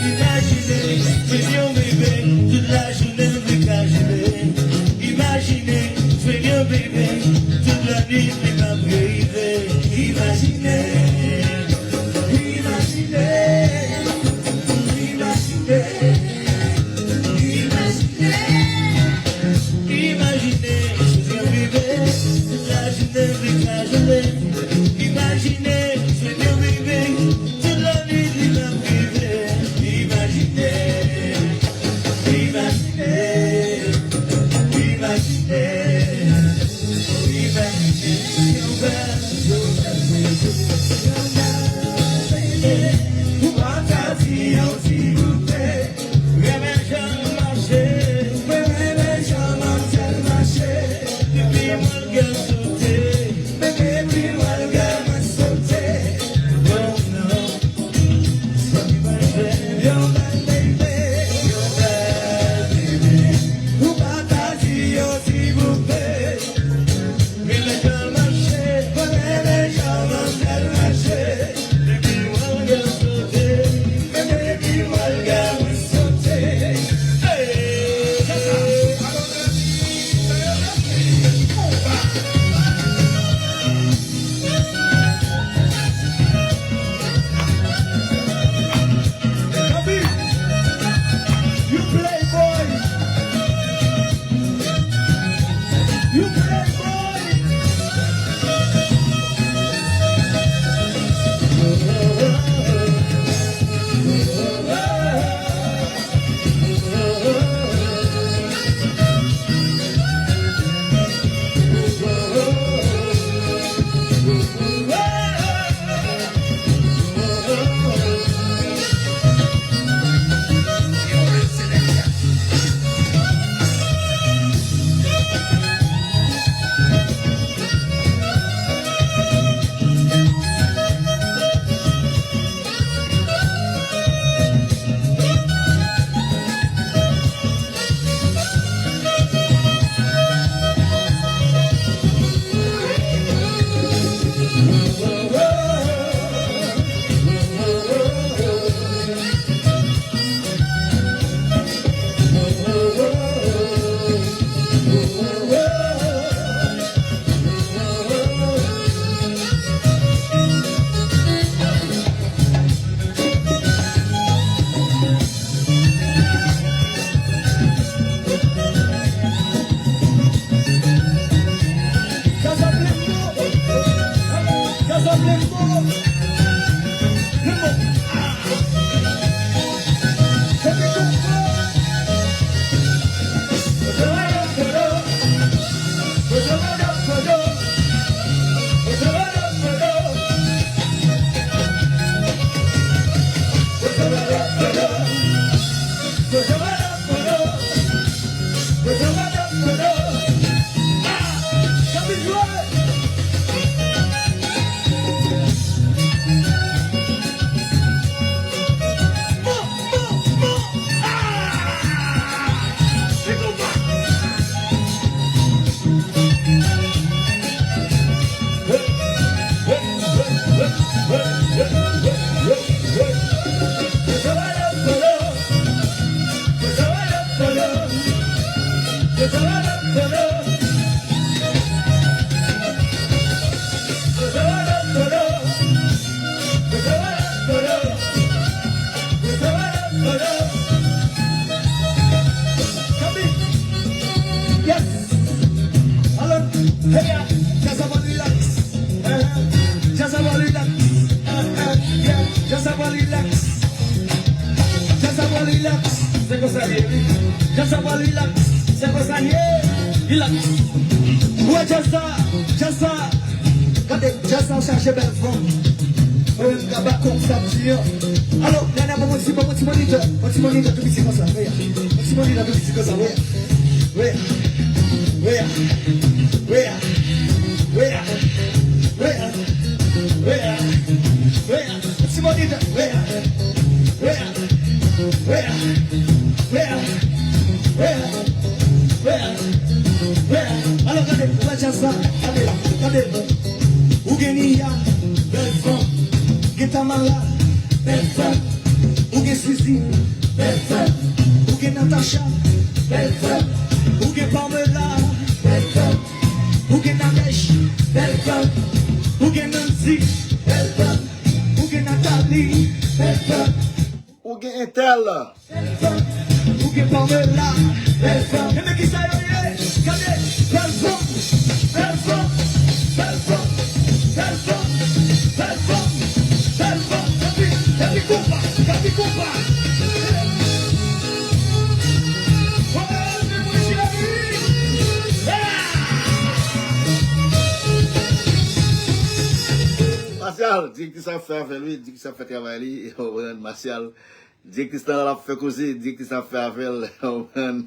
Imajine, mwen yon bebe, Yes. Alò, hey, ya, djaz la pral relax. Uh-huh. Djaz la pral relax. Uh-huh. Yeah, djaz la pral relax. Djaz la pral relax. Se konsa l ye, wi. Djaz la pral relax. Se konsa l ye. Relax. Ou wè djaz la, djaz la. Gade, djaz la chaje bèl fanm. Mwen menm, gaba kòm sa m di an. Alò, nana, ban mwen ti, ban mwen ti monitè. Yon ti monitè tou piti konsa, wè. Yon ti monitè tou piti konsa, wè. Wè. Wè. Wè. Yon ti monitè, wè. Wè. Wè. Wè. Wè. Wè. Wè. Wè. Alò, gade, ou wè djaz la. Gade, gade. Ou gen Niya, bèl fanm. Gen Tamara, bèl fanm. Ou gen Suzy, bèl fanm. Ou gen Natacha, bèl fanm. Ou gen Pamela, bèl fanm. Ou gen Nadège, bèl fanm. Ou gen Nancy, bèl fanm. Ou gen Nathalie, bèl fanm. Ou gen entèl. Ou gen Pamela, bèl fanm. Enben kisa yo ye? Gade, bèl fanm, bèl fanm, bèl fanm, bèl fanm, bèl fanm, bèl fanm. Epi, epi konpa, epi konpa. Oh, mwen cheri. Ah! Masyal, di ki sa fè avè l, wi, di ki sa fè travay li, ou konprann, Masyal. Direktris lan la ap fè koze, direktris lan ap fè afè l, w konprann?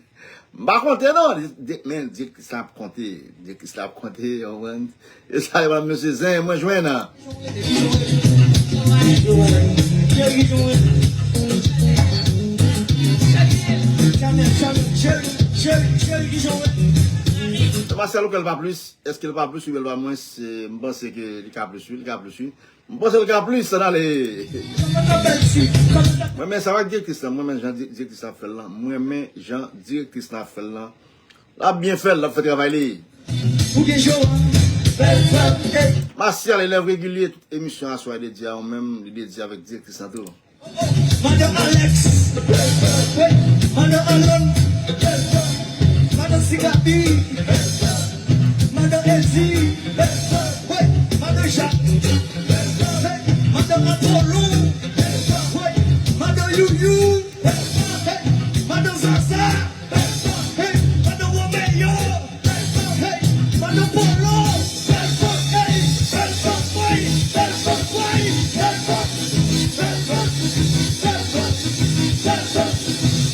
M pa konte non, di- di- men direktris lan ap konte, direktris lan ap konte, w konprann? E sa yo pa mesye zen, mwen jwenn nan. Masyal, ou kwè l pa plis? Èske l pa plis oubyen l pa mwens? M panse ke li ka plis, wi, li ka plis, wi. M panse l ka plis, ann ale. Mwen renmen sa w ak direktris lan, mwen renmen jan di- direktris lan ap fè l lan. Mwen renmen jan direktris lan ap fè l lan. L ap byen fè l, l ap fè travay li. Masyal, elèv regilye, tout emisyon aswè a dedye a ou menm, li dedye avèk direktris lan tou. Madan Alex, wi, madan Alon, madan Sigabi, madan Ezi, wi, madan Jak, wi, madan Apollo, wi, madan Youyou, wi, madan Zaza. Hey, madan Romeo. Hey, madan Polo. Hey,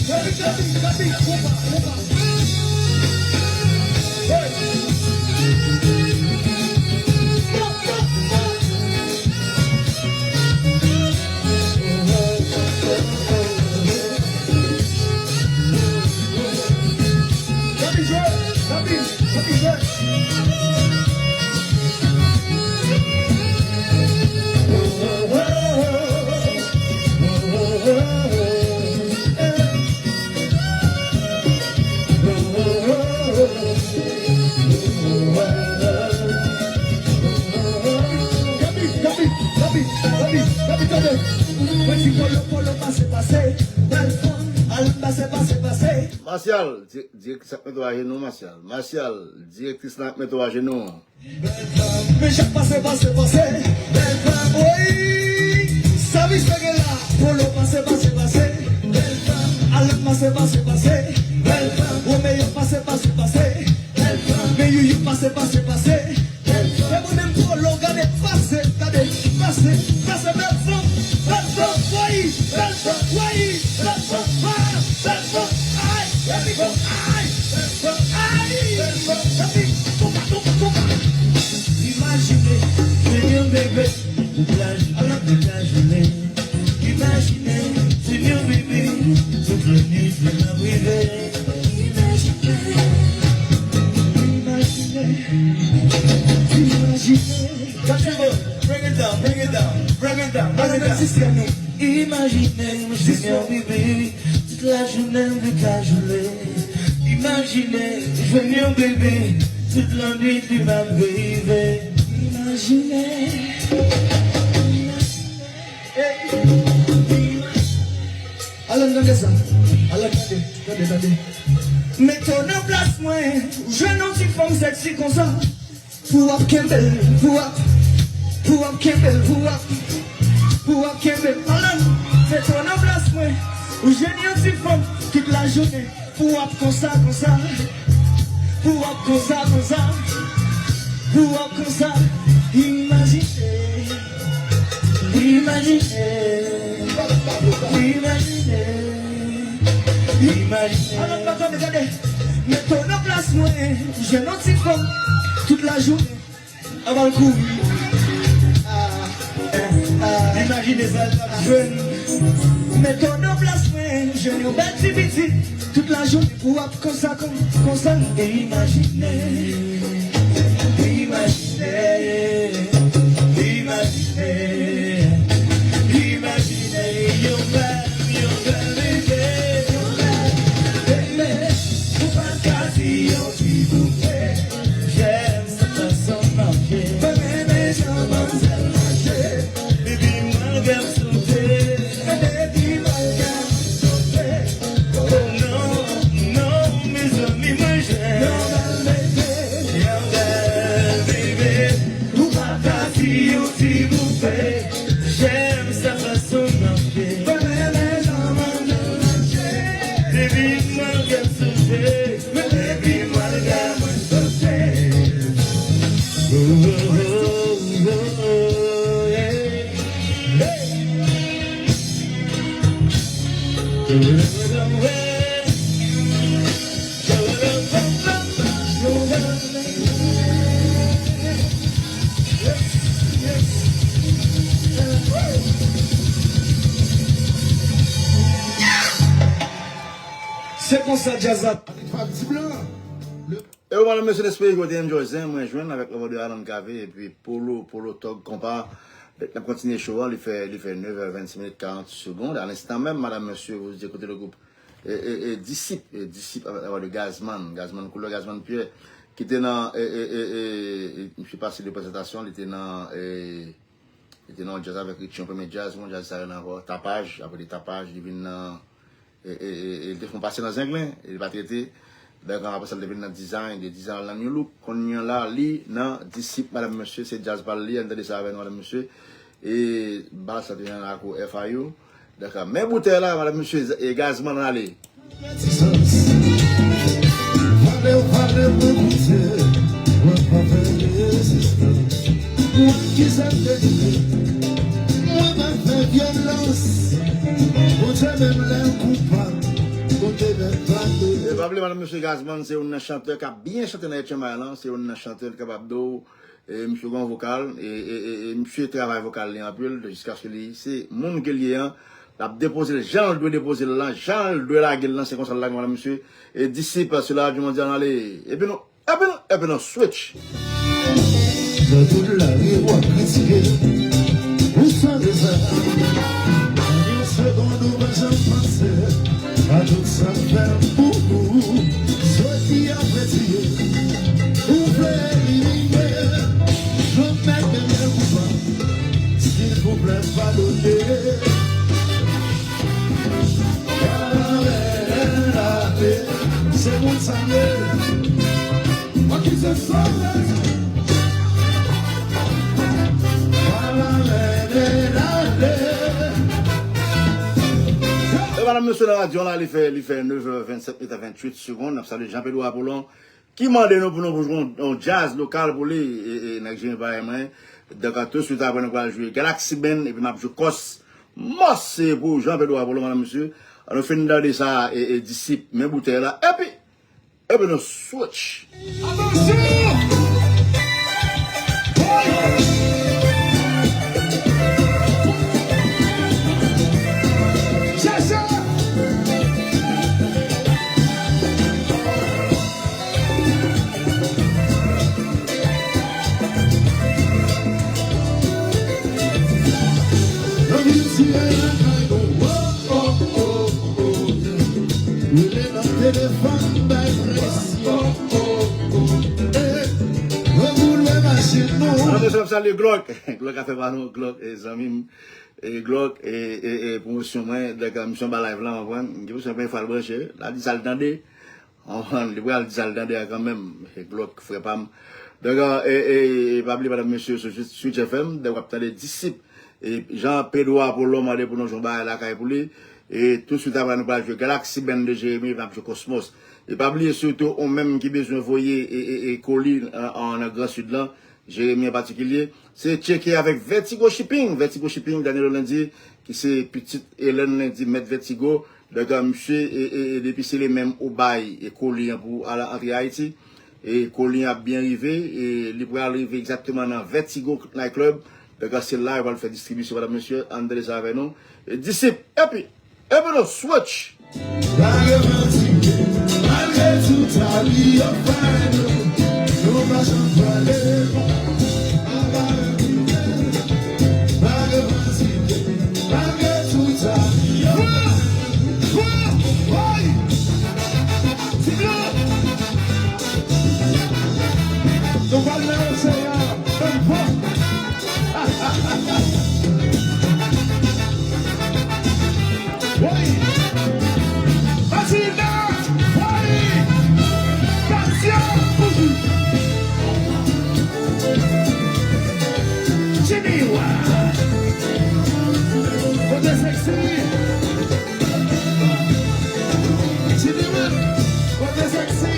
Gaby, Gaby, Gaby, konpa, konpa. Hey. Gaby, Gaby, Gaby, Gaby, Gaby, tande. Mwen di Polo, Polo, pase, pase. Bèl fanm, Alan, pase, pase, pase. Masyal, di- direktris ap mete w ajenou, Masyal. Masyal, direktris la ap mete w ajenou. Men Jak pase, pase, pase. Bèl fanm, wi. Sa misye gen la? Polo pase, pase, pase. Bèl fanm, Alan pase, pase, pase. Bèl fanm, Romeo pase, pase, pase. Bèl fanm, men Youyou pase, pase, pase. Bèl fanm, men mwen menm Polo, gade pase, gade pase, pase bèl fanm, bèl fanm, wi. Bèl fanm, wi. Bèl fanm, ah, bèl fanm, ay, let me go, ay. Bèl fanm, ay. Bèl fanm, let me go, go, go, go. Imajine, Junior bebe, tout lajounen, tout lajounen. Imajine, Junior bebe, tout lannwit, tout lannwit. Imajine, imajine, imajine. Bring it down, bring it down, bring it down, bring it down, bring it down. Imajine, Junior bebe, tout lajounen, tout lajounen. Imajine, jwenn yon bebe, tout lannwit li p ap rive. Imajine. Hey. Al ann tande sa. Al ann tande. Tande, tande. Mete w nan plas mwen, ou jwenn yon ti fanm sèksi konsa. Pou w ap kenbe l, pou w ap, pou w ap kenbe l, pou w ap, pou w ap kenbe l. Al ann, mete w nan plas mwen. Ou jwenn yon ti fanm tout lajounen. Pou w ap konsa, konsa. Pou w ap konsa, konsa. Pou w ap konsa. Imajine. Imajine. Imajine. Imajine. Al ann, pa tande, gade. Mete w nan plas mwen. Ou jwenn yon ti fanm tout lajounen. Anba l kouri. Ah, ah. Imajine sa l t ap jwenn. Mete w nan plas mwen, jwenn yon bèl ti pitit. Tout lajounen pou w ap konsa, kon, konsa. Imajine, imajine, imajine, imajine yon bèl, yon bèl bebe, yon bèl bebe. Ou pa ka di yon ti bouke. Jèm sa fason mache. Mwen renmen jan manzèl mache. Depi malgre m sote. Depi malgre m sote. Oh non, non, mezanmi, mwen jèm. Yon bèl bebe. Yon bèl bebe. Ou pa ka di yon ti bouke. Jèm sa fason mache. Mwen renmen jan manzèl mache. Depi malgre m sote. Mwen depi mwen lè mwen sote. Oh, oh, oh, oh, yeah. Hey. Se konsa djaz la. Fab Ti Blan. E wi, madanm, mesye, n espere ke w te enjoy zen mwen jwenn avèk la voix de Alan Cavé epi Polo, Polo Tòg Konpa. N ap kontinye show a, li fè, li fè nèf è vennsis minit karant segonn. A lenstan menm, madanm, mesye, vous écoutez le groupe, e, e, e, Disip, e, Disip avèk la voix de Gazman, Gazman Koulè, Gazman Pyè, ki te nan, e, e, e, e, e, misye pase de prezantasyon, li te nan, e, li te nan yon djaz avèk Richie, yon premye djaz, yon djaz sa yo nan ankò, Tapaj, apre de Tapaj, li vin nan, e, e, e, e, li te fè yon pase nan Zenglen, e li pa t rete. Donk, apre sa, li te vin nan Design, de Design al nan New Look. Kounye a la, li nan Disip, madanm, mesye, se djaz pa l li, ann tande sa avè nou, madanm, mesye. E bal sa te nan lakou F I U. Donk, men boutèy la, madanm, mesye, e Gazman, ann ale. Vale, vale, mwen koute, mwen pa fè rezistans. Mwen ki sa te di, mwen pa fè vyolans. Bondye menm lè l koupab, Bondye menm pa peye. E pa bliye, madanm, mesye, Gazman se youn nan chantè k ap byen chante nan etchen may lan, se youn nan chantè l kapab di w, e misye gen yon vokal, e, e, e, e misye travay vokal li anpil, jiskaske li, se moun ke l ye an, l ap depoze l jan l dwe depoze l lan, jan l dwe lage l lan, se konsa l lage l, madanm, mesye. E Disip, se la radyo mondyal, ann ale. Epi nou Epi nou, epi nou switch. Nan tout lari w ap kritike, ou san rezèv. Nan yon segonn ou pa janm panse a tout sa m fè pou ou. Soti ap retire, ou vle elimine. Jwenn nèg menm lè koupab, silvouplè padone. Se moun sa m ye. E madanm, mesye, nan radyo la, li fè, li fè nèf è vennsèt minit a venntuit segonn. N ap salye Jean Pedro Apollon, ki mande nou pou nou pou jwe yon, yon djaz lokal pou li, e, e, nèg Jimmy Parèy mwen. Donk, touswit apre, nou pral jwe Galaxy Band, epi n ap jwe Kòs. Mòs se pou Jean Pedro Apollon, madanm, mesye. An nou fin tande sa, e, e, Disip, men boutèy la. Epi, epi nou switch. Atansyon! Chacha! Nan viltiyèl lakay nou, oh, oh, oh, oh. Rele nan telefòn, bay Salye Glock. Glock afè pa nou, Glock, e, zanmi m. E, Glock, e, e, e, pwomosyon mwen, donk, misyon ba live la, w konprann? M gen pwomosyon premye fwa l branche, la di sa l tande. W konprann? Li pral di sa l tande a kanmenm. E, Glock, frè pa m. Donk, e, e, e, pa bliye, madanm, mesye, sou Switch, Switch F M, donk, w ap tande Disip. E, jan Pedro Apollo mande pou nou jwe yon bagay lakay pou li. E, tousuit apre, nou pral jwe Galaxy Band de Jeremi, n ap jwe Cosmos. E, pa bliye, sitou, ou menm ki bezwen voye, e, e, e, koli, an, an, nan Gran Sid lan, Jeremi an patikilye, se tcheke avèk Vertigo Shipping. Vertigo Shipping, Danilo Lundi, ki se pitit Hélène Lundi, mèt Vertigo. Donk, misye, e, e, e, depi se li menm ou bay, e, koli an pou al antre Ayiti. E, koli an ap byen rive, e, li pral rive egzakteman nan Vertigo Night Club. Donk, se la yo pral fè distribisyon, madanm, mesye, ann tande sa avè nou. E, Disip, epi Epi nou switch. Pa gen manti, malgre tout abiyè fè nou, nou pa janm pale. Pa gen manti, malgre tout abiyè fè nou. Ti blan. Nou pral nan oseyan, bann pòt. Woy! Matina! Woy! Passion! Jimmy Ward! Kote sexy? Jimmy Ward! Kote sexy?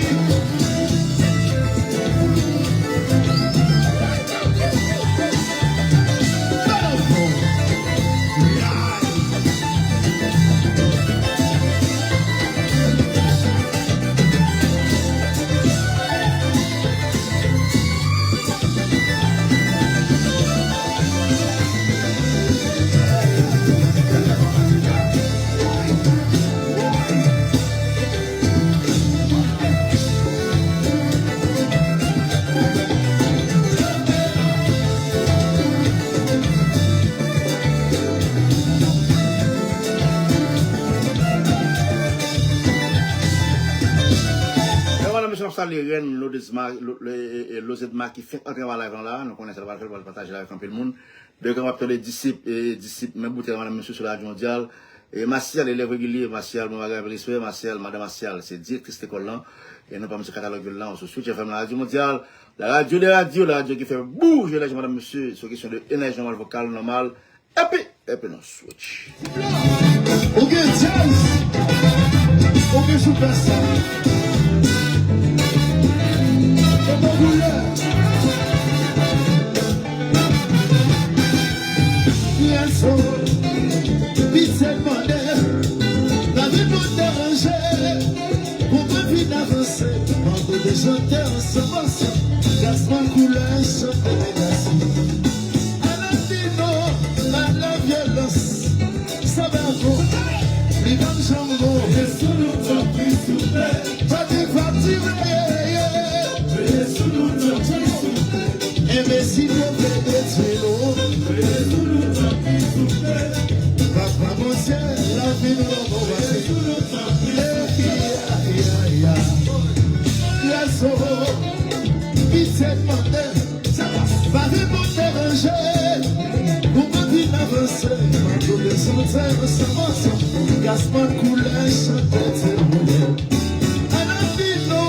Mesye, n ap salye rèn Lodezma, Lo-, Lo-, e, e, Lozedma ki fenk antre anba live lan la. Nou konnen sa l pral fè, l pral pataje l avèk anpil moun. Donk, n ap tande Disip, e, Disip, men boutèy, madanm, mesye, sou Radyo Mondyal. E Masyal, elèv regilye, Masyal, bon bagay, anpil respè, Masyal, madan Masyal, se direktris lekòl lan. E nou pa misye katalòg vil lan, sou Switch F M, la Radyo Mondyal, la radyo de radyo, la radyo ki fè bouje lèjè, madanm, mesye, sou kesyon de enèji nòmal, vokal nòmal. Epi, epi nou switch. Ou gen djaz, ou gen souflè sa. Ou gen koulè. Lèzo, pitié mande, lavi nou deranje. Pou mwen vin avanse, mande de chante ansanm, ansanm. Gasman koulè, chante legacy. Aladino, pa lavyolans, sa ba bon, li ban m janbo. Pati, pati, veye, veye. Enbesil yo vle detwi nou. Papa Bondye, lavi nou nan bon bagay. Ey, ya, ya, ya. Lèzo, pitié mande. Pa vin pou deranje. Pou mwen vin avanse. Mande de chante ansanm, ansanm. Gasman koulè, chante te koulè. Aladino,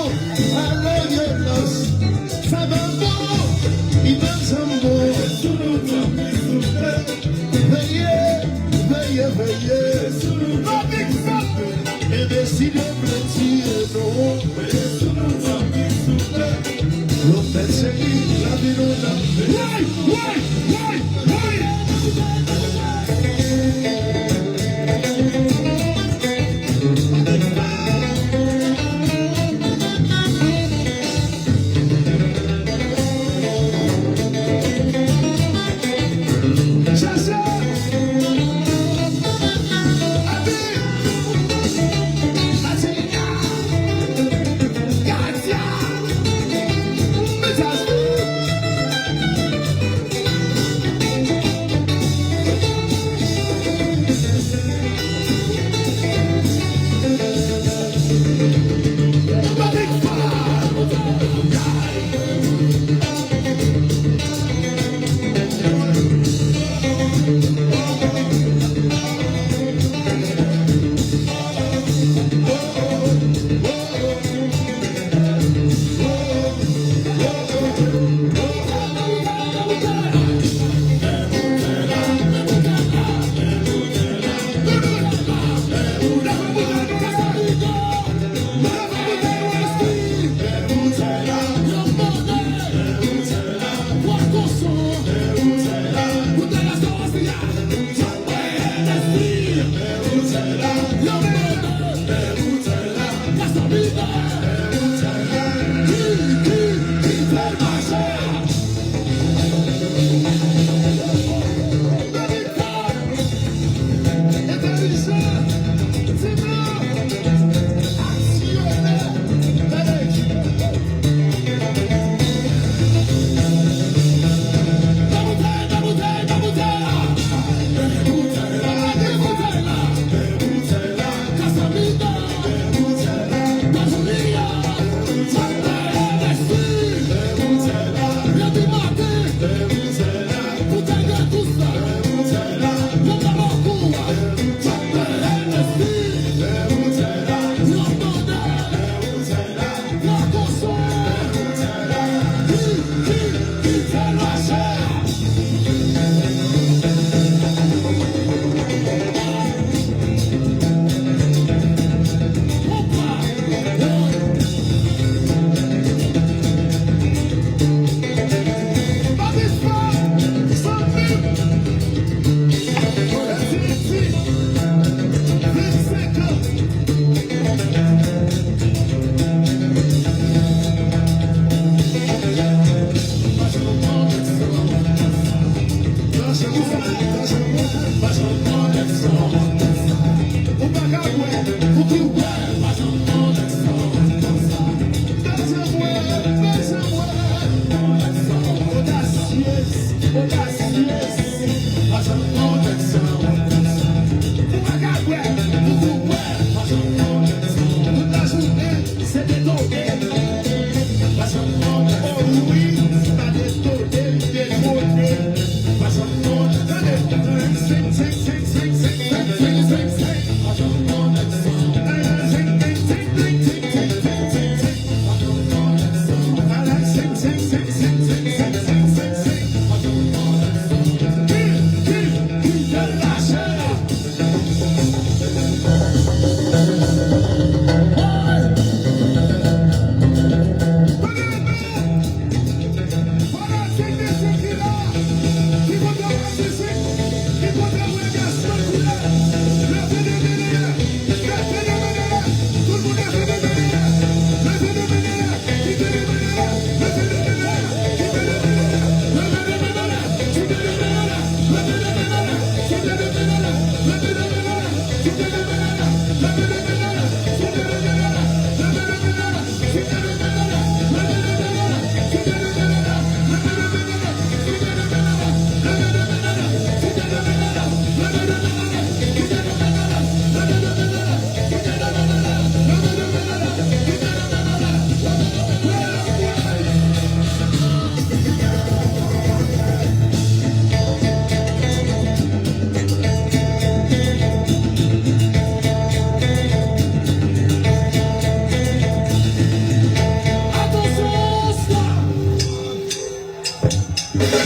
pa lavyolans. Sa ba bon, li ban m janbo. Veye, veye, veye. Enbesil yo vle tiye nou. Yo fè cheri, lavi nou nan. Woy, woy, woy, woy.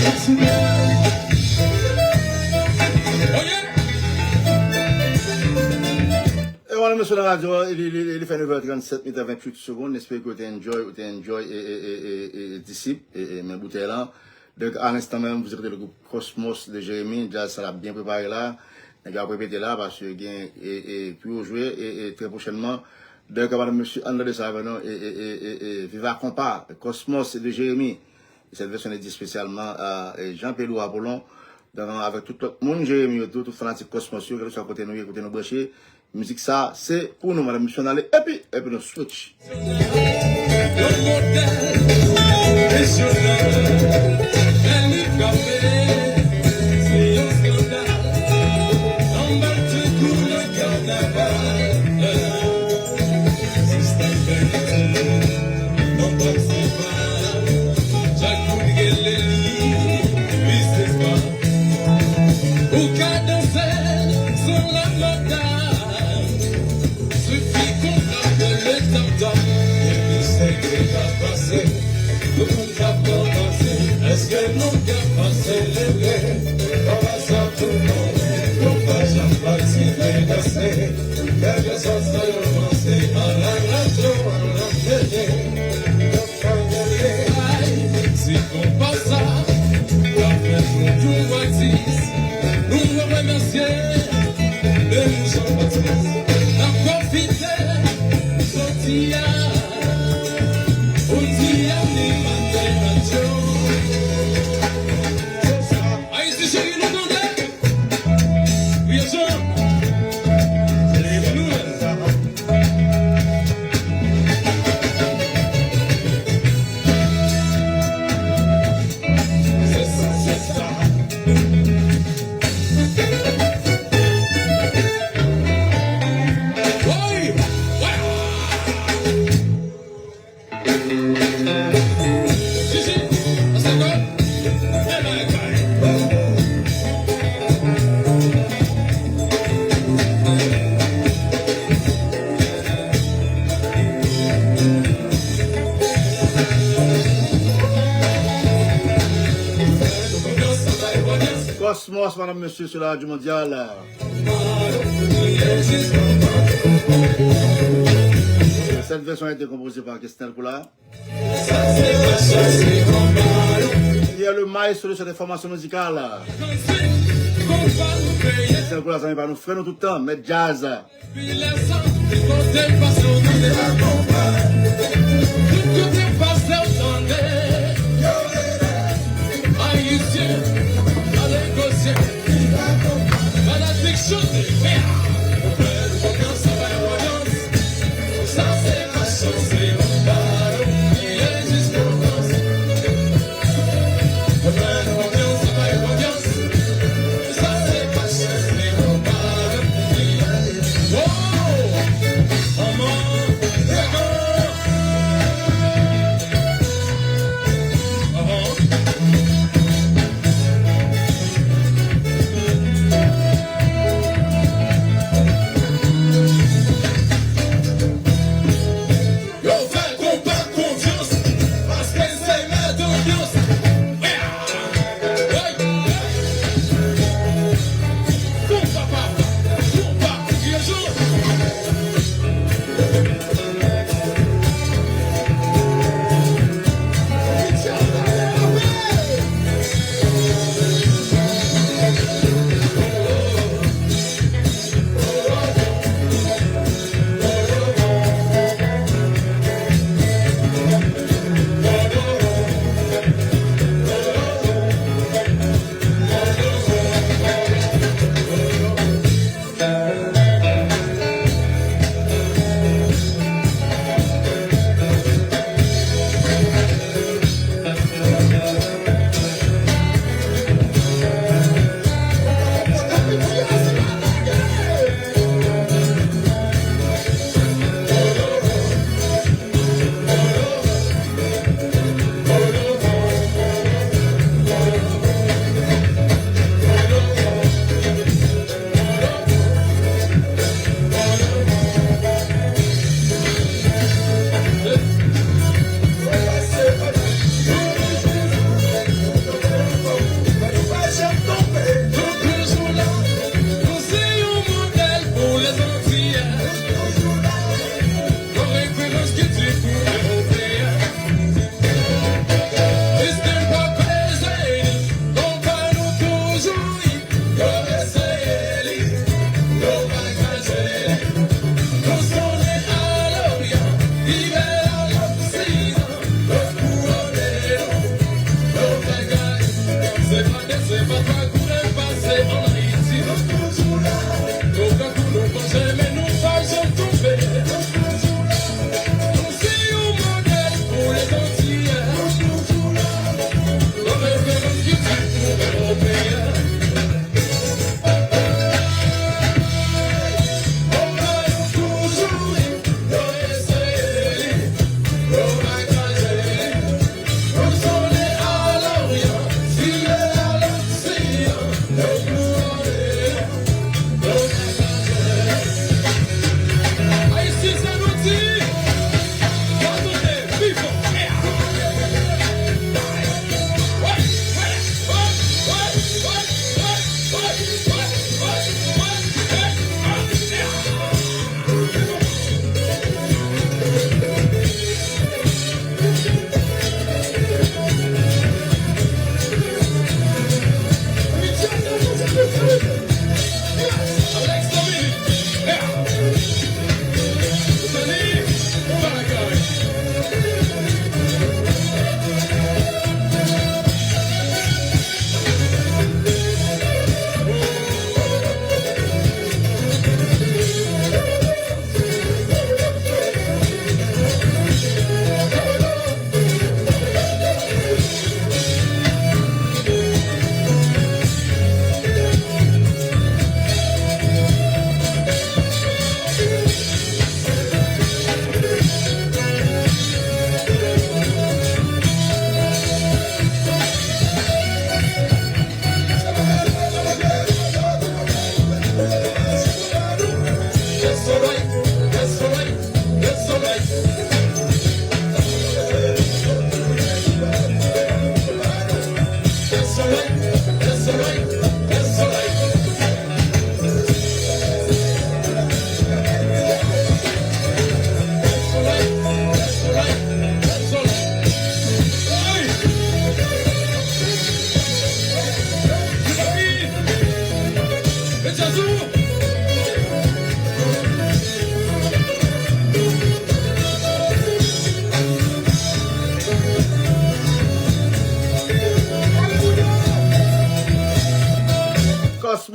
E wè, mesye, nan radyo, li, li, li fè nèf è trannsèt minit a venntuit segonn. Espere ke w te enjoy, ou te enjoy, e, e, e, e, e, e, disip, e, e, men boutèy lan. Donk, a lenstan menm, vous écoutez le groupe Cosmos de Jérémie. Djaz sa l ap byen prepare la. Nèg yo ap repete la, paske gen, e, e, pou yo jwe, e, e, trè pwochènman. Donk, madanm, mesye, ann tande sa avè nou, e, e, e, e, e, Viva Konpa, Cosmos de Jérémie. Cette version est dédiée spécialement à, e, Jean Pedro Apollon. Donk, avèk tout lòt moun, Jérémie yo tou, tout fanatik Cosmos yo, kèlkeswa kote nou ye, kote nou branche. Mizik sa, se pou nou, madanm, mesye, ann ale, epi, epi nou switch. Yon modèl, enpresyonal, lè li frape, se yon eskandal. Anba l te kou nan kanaval. Sistèm fè nou di, non pa se pa, chak moun rele li, li se pa. Ou ka danse sou la modèl. Sifi konpa le tam-tam, epi se ki ka pase. Tout moun k ap kontanse, èske nou ka pa selebwe? Konpa sa tout moun, nou pa janm pati de danse. Kèlkeswa sa yo panse, a la radyo, a la tele. Se konpa sa k ap fè nou yon atis. Nou remèsye Denis Jean Baptiste. N ap pwofite jodi a pou di animatè radyo. Ayiti cheri, nou tande. Wi, Jean. Leve nou. Cosmos, madanm, mesye, sou la radyo mondyal. Cette version a été composée par Kesnel Coula. Li se le maestro de cette formation musicale. Kesnel Coula, zanmi pa nou, frè nou tout tan, mèt djaz. Tout kote pase w tande. Ayisyen, ale koze. Fanatik chante, fè. Anbyans, anbyans. Sa se pasyon, se yon bal. Ye, jiska anbyans. Anbyans, anbyans. Sa se pasyon, se yon bal. Oh! Manman, manman.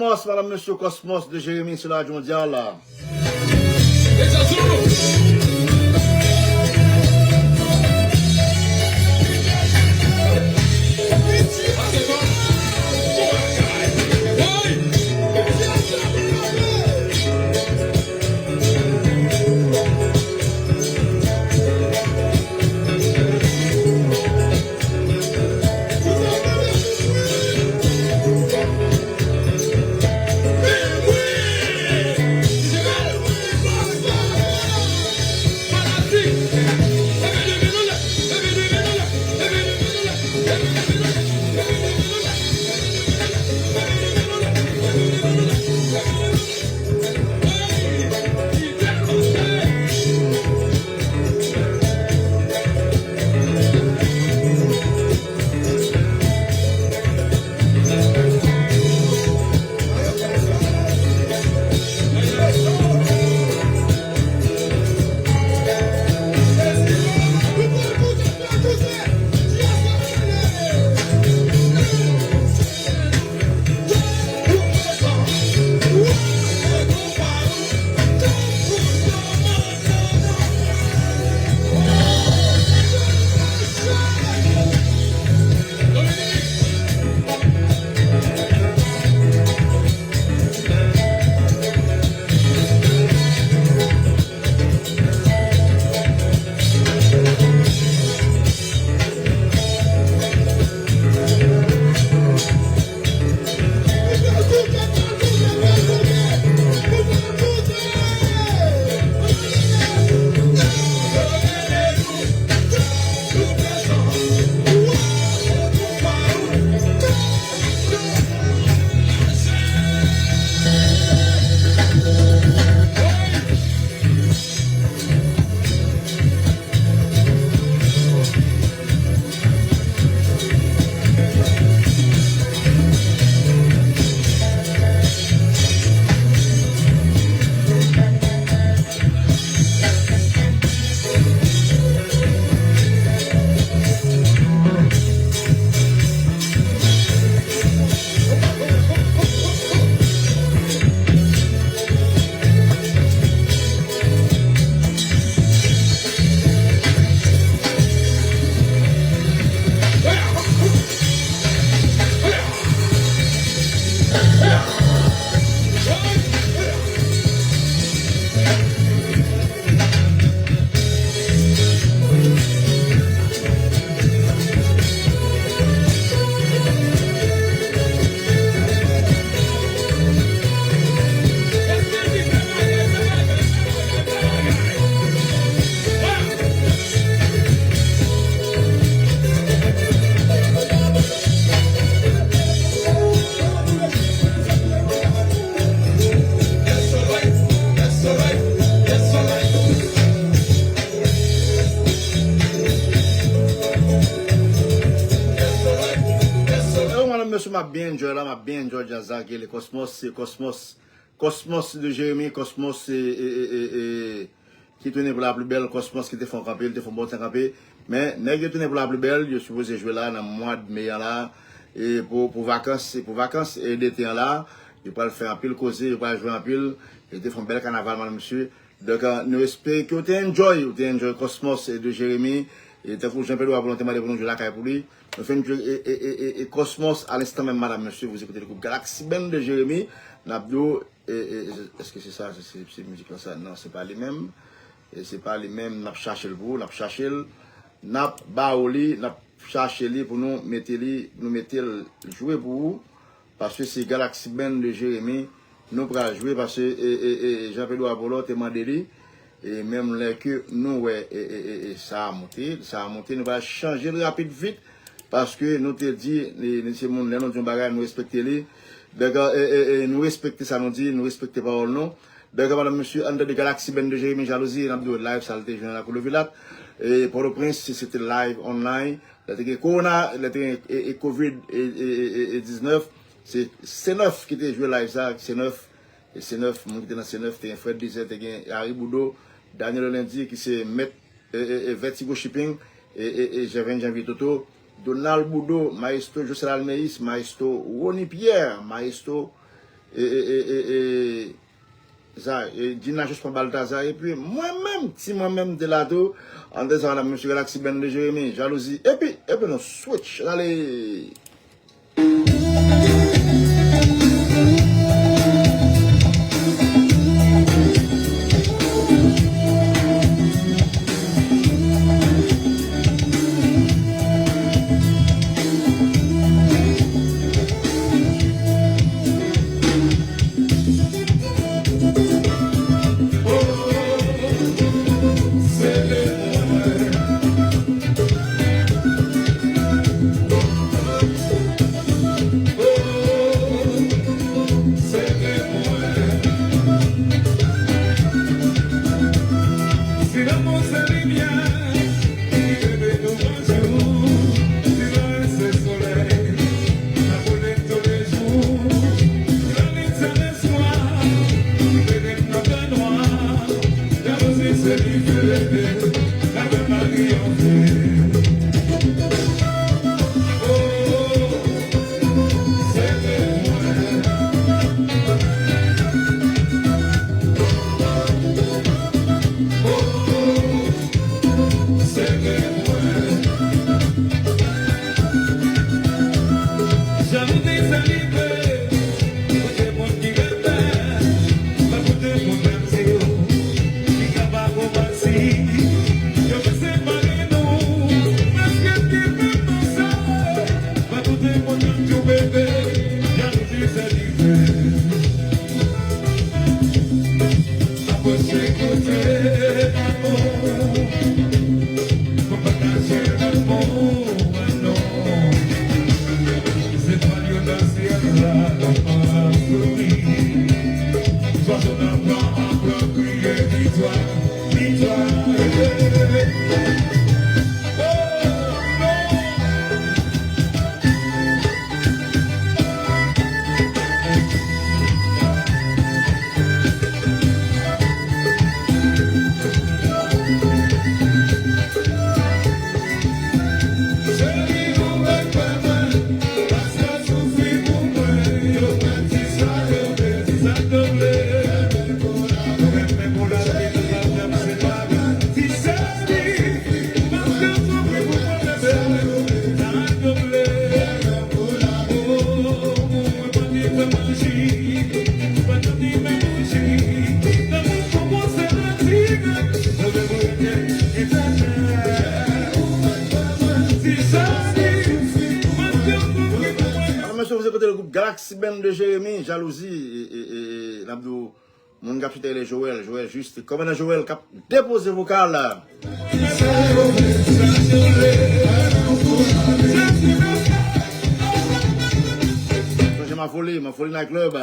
Kòsmòs, madam, mesye, Kòsmòs de Jeremi sou Radyo Mondyal. Yo, madam, mesye, m ap byen enjoy la, m ap byen enjoy djaz la, ke le Kòsmòs, se Kòsmòs, Kòsmòs de Jeremi, Kòsmòs, e, e, e, e, e, ki tounen pou la pli bèl, Kòsmòs ki te fè yon kanpe, li te fè yon bon tan kanpe. Men, nèg yo tounen pou la pli bèl, yo sipoze jwe la nan mwa de me an la, e pou, pou vakans, e pou vakans, e, dete an la, yo pral fè anpil koze, yo pral jwe anpil, yo te fè yon bèl kanaval, madam, mesye. Donk, e, nou espere ke w te enjoy, ou te enjoy Kòsmòs, e, de Jeremi, e tankou Jean Pedro Apollo te mande pou nou jwe lakay pou li. Nou fin jwe, e, e, e, e, e Kòsmòs, a lenstan menm, madam, mesye, vous écoutez le groupe Galaxy Band de Jeremi, n ap di w, e, e, e, èske se sa, se, se, se mizik lan sa? Non, se pa li menm. E se pa li menm, n ap chache l pou ou, n ap chache l. N ap ba ou li, n ap chache li pou nou mete li, nou mete l jwe pou ou. Paske se Galaxy Band de Jeremi, nou pral jwe, paske, e, e, e, Jean Pedro Apollo te mande li, e menm lè ke nou wè, e, e, e, e, sa a monte, sa a monte, nou pral chanje l rapid vit, paske nou te di, e, li se moun, lè nou di yon bagay, nou respekte li. Donk, e, e, e, nou respekte sa nou di, nou respekte pawòl nou. Donk, madam, mesye, anndan de Galaxy Band de Jeremi Jalouzi, n ap di w live sa l te jwenn la Koulou Vilat. E Pòtoprens, se, se te live online. Lè te gen kowona, lè te gen, e, e, kovid, e, e, e, e, e diznèf, se C nèf ki te jwe live sa, C nèf, e C nèf, moun ki te nan C nèf, te gen Fred Désert, te gen Harry Boudreau, Daniel Olendy, ki se mèt, e, e, e, Vertigo Shipping, e, e, e, Gervin Janvier Toto, Donald Boudreau, Maestro Josel Almeis, Maestro Rony Pierre, Maestro E, e, e, e, e, sa, e, Gina jis pran Baltazar. Epi mwen menm, ti mwen menm te la tou. An de sa, madam, mesye Galaxy Band de Jeremi, jalouzi. Epi, epi nou switch. Ale. Mesye, se kote le groupe Galaxy Band de Jeremi, jalouzi, e, e, e, e, n ap di w, moun k ap chante rele Joel, Joel Juste. Kòmandan Joel k ap depoze vokal. Sonje Mafoli, Mafoli Night Club.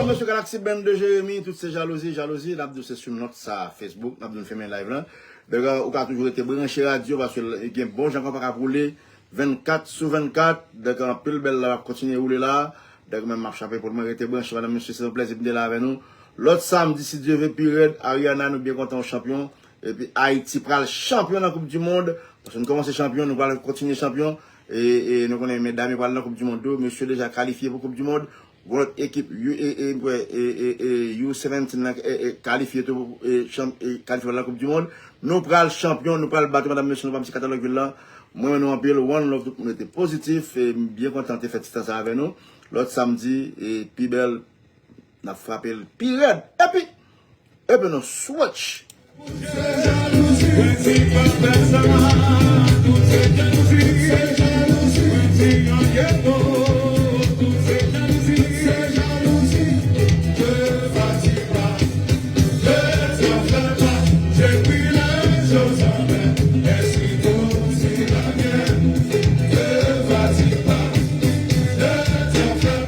Alò, mesye Galaxy Band de Jeremi, tout se jalouzi, jalouzi, n ap di w se sou nòt sa Facebook, n ap di w fèmen live lan. Donk, ou ka toujou rete branche radyo, paske l gen bon jan konpa k ap woule, vennkat sou vennkat. Donk, anpil bèl la ap kontinye woule la. Donk, mwen m ap chape pou mwen, rete branche, madanm, mesye, se yon plèzi pou m te la avè nou. Lòt samdi, si Dye vle, pi rèd, Ariana, nou byen kontan w chanpyon. Epi Ayiti pral chanpyon nan Koup di Mond. Paske nou kòmanse chanpyon, nou pral kontinye chanpyon. E, e nou konnen medam yo pral nan Koup di Mond tou. Mesye deja kalifye pou Koup di Mond. Gon lòt ekip, U-, e, e, mwen kwè, e, e, e, U seventeen lan, e, e, kalifye tou, e, chanm-, e, kalifye pou la Koup di Mond. Nou pral chanpyon, nou pral bat yo, madanm, mesye, nou pa mete katalòg vil lan. Mwen renmen nou anpil, one love, tout moun rete pozitif, e m byen kontan te fè ti tan sa avè nou. Lòt samdi, e pi bèl, n ap frape l pi rèd. Epi, epi nou switch.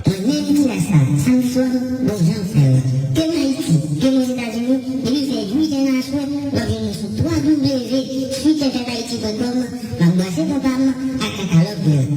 Premye ti la sa, samdi swa, bon jan fè l. Ke n Ayiti, ke n Ozetazini, depi fè uit è nan aswè, w ap jwenn nou sou twa w w swit fm ayiti pwen kòm, m ap brase konpa m ak katalòg mwen.